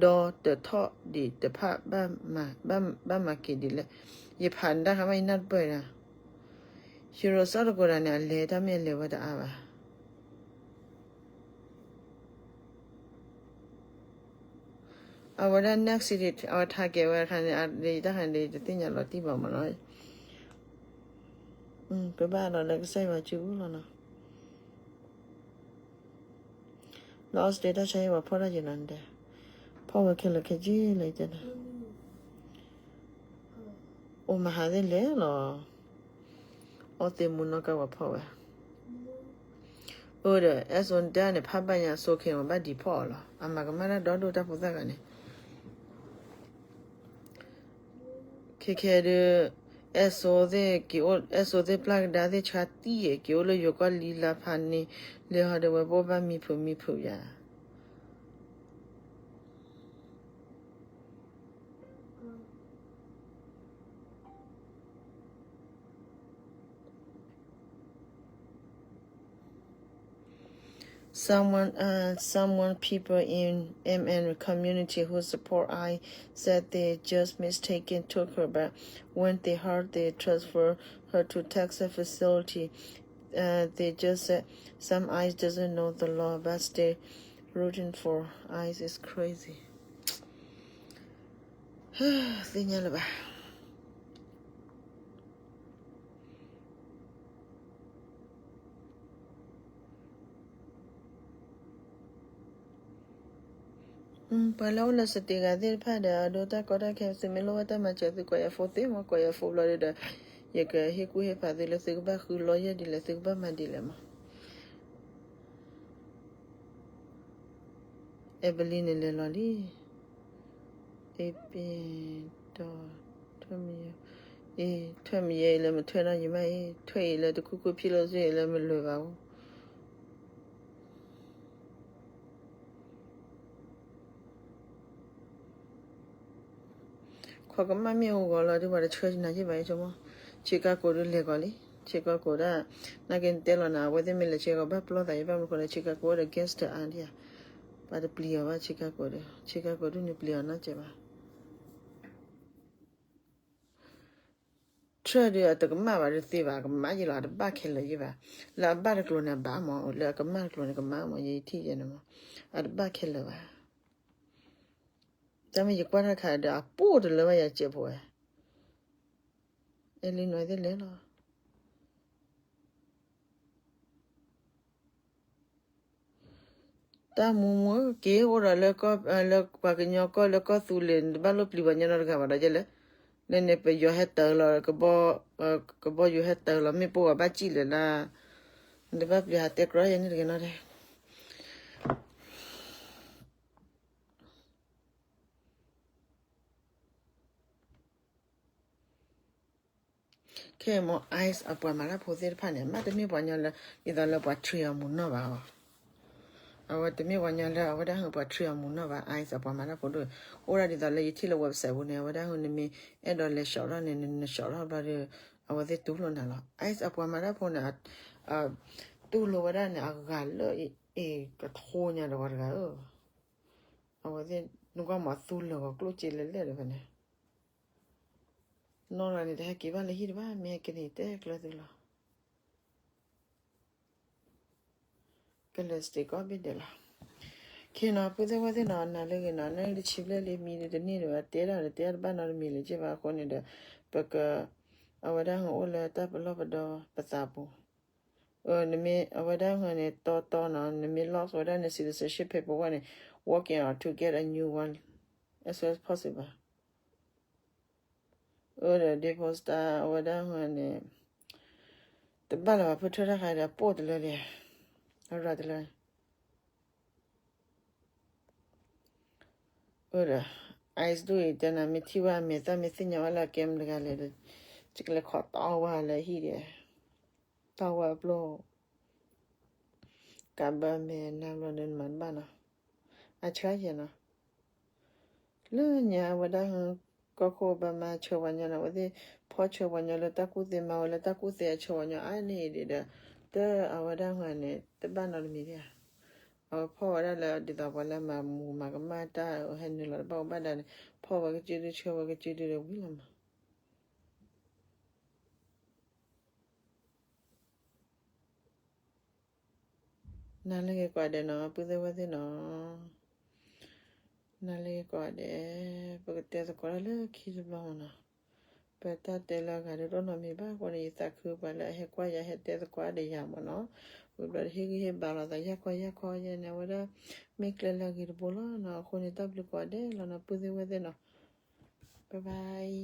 ဒီတထီၣ်ဒံးတဖၣ် ဘၣ်မၤက့ၤဒ်လဲၣ်, ယဖးတၢ်ခါမး ယနၢ်တပၢၢ်ဒၣ်, ဟံရိၤစီတကိးဒၣ်န့ၣ် အလဲၤတၢ်မ့ၢ်အလဲၤဝဲတအါဘၣ်. အဝဲဒၣ် next city အဝဲထါကဲဝဲအခါန့ၣ် တၢ်ခါန့ၣ် တသ့ၣ်ညါလီၤတံၢ်ဘၣ်မးနီၤ, ပဘၣ်ဒီးလၢကစၢ်ယွၤစုပူၤလီၤနီၤ. လၢ Australia တၢ်ဆါဟံၣ်ပှၤဖီၣ်တၢ်ယံၤလီၤန့ၣ်, ဖီၣ်ဝဲခဲလၢာ်ခဲဆ့လၢယတဲန့ၣ်, အိၣ်မဟါသ့ၣ်လဲၤလီၤ, အီသ့ၣ်မူနီၢ်ကါပှၤဖီၣ်ဝဲ, အိၣ်ဒီး အဲၣ်စိတဲန့ၣ် ဖးဘၣ်ညါအစိခဲအံၤ ဘၣ်ဒံးဖီၣ်အီၤလီၤ, အမၤကမၣ်တၢ်ဒီဒိၣ်တၢ်ဖိသၣ်ဂၤန့ၣ် ခဲခဲဒီး အဲၣ်စိသ့ၣ်က့ၤအိၣ် အဲၣ်စိသ့ၣ်ပျၢ်ကဒါသ့ၣ်ဆါတံၢ် က့ၤအိၣ်လၢယိၤကီၢ်လံလါဖးန့ၣ်, လဲၤဟီဒီးဝဲပအိၣ်ဘၣ်မံဖုးမံဖုးယၤ Someone, uh, someone people in M N community who support I said they just mistaken took her, but when they heard they transfer her to Texas facility, uh, they just said some I C E doesn't know the law, but still rooting for I C E is crazy. သ့ၣ်ညါလၢၤဘၣ်. ပှၤလၢအိၣ်လၢ state ဂၤသ့ၣ်တဖၣ်ဒီး အဒိတၢ်ကီတၢ်ခဲ သုမ့ၢ်လိၣ်ဘၣ်တၢ်မၤစၢၤ သုကိးယၤ phone သ့မး, ကိးယၤ phone ဘျီဒီး ယကဟ့ၣ်ကူၣ်ဟ့ၣ်ဖးသုလၢသုကဘၣ်ဃု lawyer ဒ်လဲၣ် သုကဘၣ်မၤဒ်လဲၣ်မး. Evelyn န့ၣ်လဲၤလီၤလံ. အ့ ပ့ၤ တီ ထွဲမံၤယဲ, အ့ ထွဲမံၤယဲအံၤလၢမထွဲနီတမံၤဘၣ်အံၤ, ထွဲအံၤလၢတခူၣ်ခူၣ်ဖံးလိာ်စုအံၤလၢမလဲၤဘၣ်အူ. ပှၤကမၣ်မ့ၢ်အိၣ်ဂီၤလီၤဒီး ပှၤတဆှၢနၤယ့ၢ်ဘၣ်ယဆိကမိၣ်, Chicago ဒုးလဲၤကီးလံ, Chicago ဒၣ်, နာ်က့နတဲလီၤနၤ အဝဲသ့ၣ်မ့ၢ်လဲၤ Chicago ဘၣ်ပျီသးယံၤဘၣ်မနုၤဃိလဲၣ် Chicago အိၣ်ဒီး gangster အါဒံဧါ, ပှၤတပျံၤအီၤဘၣ် Chicago ဒီး Chicago ဒုးနပျံၤအီၤနီတစဲးဘၣ်. Trump ဒီးအတကမၣ်ဘၣ်တသ့ဘၣ် အကမၣ်ယံၤလီၤ အတဘၣ်ခဲလၢာ်ယံၤဘၣ်, လၢအဘၣ်တကျိၤန့ၣ်အဘၣ်မး လၢအကမၣ်တကျိၤန့ၣ်ကမၣ်မး ယထံၣ်ယဲန့ၣ်မး, အတဘၣ်ခဲလၢာ်ဘၣ်. တၢ်မ့ၢ်ယကွၢ်တၢ်တခါဒီး အပိၢ်တလၢဘၣ်ယၤစဲးဖိဝဲ, အဲလံနီၢ်သ့ၣ်လဲၤလီၤ. တၢ်မူမူက့ၤအိၣ်ဒီးလၢ လၢပှၤကညီကီၢ်လၢကီၢ်သူလ့ၤ နတဘၣ်လိၣ်ပျံၤပှၤညီနီတဂၤဘၣ်ဒီးယဲလဲၣ်, လၢန့ၣ်ပယီၤဟဲတၢၤလီၤ, ကဘီယူၤဟဲတၢၤလီၤ မ့ၣ်ပိၢ်ဝဲဘၣ်စံၣ်လဲၣ်ဒၣ်, နတဘၣ်ပျံၤဟးတဲကြီယဲန့ၣ်တဂ့ၤနီၤဒဲး. ခဲအံၤမ့ၢ် ICE အပှၤမၤတၢ်ဖိသ့ၣ်တဖၣ်န့ၣ် မ့တမ့ၢ်ပှၤညီလၢ ဒ်သိးလၢပှၤ train အီၤမူနီၢ်ဘၣ်အီၤ, အဝဲတမ့ၢ်ပှၤညီလၢအဝဲဒၣ်ဟူပှၤ train အီၤမူနီၢ်ဘၣ် ICE အပှၤမၤတၢ်ဖိဒိၣ်, အိၣ်ဒၣ်ဒ်သိးလၢယထံၣ်လၢ website ပူၤန့ၣ် အဝဲဒၣ်ဟူနမ့ၢ်အဲၣ်ဒိးလဲၤ shop ထီၣ်န့ၣ် န shop ထီၣ်ဘျီဒီး အဝဲသ့ၣ်တူၢ်လိာ်နၤလီၤ. ICE အပှၤမၤတၢ်ဖိန့ၣ် တူၢ်လိာ်ဝဲဒၣ်န့ၣ် အဂၤလၢအ့ၣ်ကထိညါဒီးပှၤတဂၤဧၢ, အဝဲသ့ၣ်နကွၢ်မးသူလၢာ်ဂီၤကျိၣ်စ့လဲၤလဲၣ်ဒီးဖဲန့ၣ် နီၢ်လၢန့ၣ် တဟဲက့ၤဘၣ်လၢဟံၣ်တဘၣ် မ့ၢ်ဟဲက့ၤန့ၣ် တဲကျၢၤသုလီၤ. ကလဲၤ state ကိးဘ့ၣ်ဒဲးလီၤ. ခဲနီၤ ပုၢ်သ့ၣ်ဝဲၢ်သ့ၣ်နီၤ နၤလၢဂ့ၤနီၤ နတဆံဘျဲၣ်လံ မံဒတန့ၢ်ဒံးဘၣ် တဲဒၣ်ဒီးတဲတဘၣ်နီတမံၤလၢၤက့ဘၣ်အဃိန့ၣ်ဒီး ပက အဝဲဒၣ်ဟူအိၣ်လၢတၢ်ပလီၢ်ပဒီပသးပူၤ နမ့ၢ်အဝဲဒၣ်ဟူန့ၣ် တီတီနီၤ နမ့ၢ် lost ဝဲဒၣ်န့ၣ် citizenship paperwork န့ၣ် working on to get a new one as soon as possible. အၢ ဒီး deposit အဝဲဒၣ်ဟူန့ၣ် တဘၣ်လၢၤဘၣ် ဖုထၢၣ်တၢ်ခါဒီး ပိာ်တလၢဒဲး အရၤတလၢ အၢ ဒီး ICE ဒိၣ်အံၤ တဲနၤ မ့ၢ်ထံၣ်ဝဲအမဲာ်သၣ် မ့ၢ်သ့ၣ်ညါဝဲလၢအကဲမတၤတဂၤလဲၣ်ဒီး ယကလဲၤခိးတီဝဲလၢဟံၣ်ဒဲး တီဝဲအပျိၢ် ကးဘၢမဲာ်နၤဘျီဒီးနမၤတဘၣ်နီၤ အဆှၢယဲၢ်နီၤ လၢညါအဝဲဒၣ်ဟူ ကီၢ်ခိၣ်ဘၣ်မၤဆှၢပှၤညီန့ၣ် အဝဲသ့ၣ်ဖီၣ်ဆှၢပှၤညီလၢတၢ်ကူၣ်သ့ မၤဝဲလၢတၢ်ကူၣ်သ့ အဆှၢပှၤညီအါန့ၢ်အံၤဒံးဒီး တၢ်အဝဲဒၣ်ဟူန့ၣ် တဘၣ်နီတမံၤဒံးဧါ အဝဲဖီၣ်ဝဲဒၣ်လၢဒ်သိးပှၤလၢမၤမူးမၤကမၣ်တၢ်ဟဲနုာ်လီၤတဘၣ်အိၣ်ဘၣ်ဒါန့ၣ် ဖီၣ်ဝဲကစုဒု ဆှၢဝဲကစုဒုဒီးဝံၤလီၤမး နၤလၢဂ့ၤကိးဂၤဒဲးနီၤ ပုၢ်သ့ၣ်ဝဲၢ်သ့ၣ်နီၤ နၤလၢဂ့ၤကိးဂၤဒဲး ပကတဲသကိးတၢ်လၢခံတဘျီမးနီၤ ပတၢ်တဲလၢအဂၤဒ်တအိၣ်နီတမံၤဘၣ်အဃိန့ၣ် ယသးခုပှၤလၢအဟဲကွၢ်ယၤ ဟဲတဲသကိးဒီးယၤမးနီၤ ဝံၤဘျီဒီးဟ့ၣ်ဂံၢ်ဟ့ၣ်ဘါလိာ်သး ယၢ်ခီယၢ်ခီယဲန့ၣ် အဝဲဒၣ် မ့ၢ်ကျဲလၢအဂ့ၤတဘိလီၤနီၤ အဃိန့ၣ် တၢ်ဘျုးကိးဂၤဒဲးလီၤနီၤ ပုၢ်သ့ၣ်ဝဲၢ်သ့ၣ်နီၤ bye bye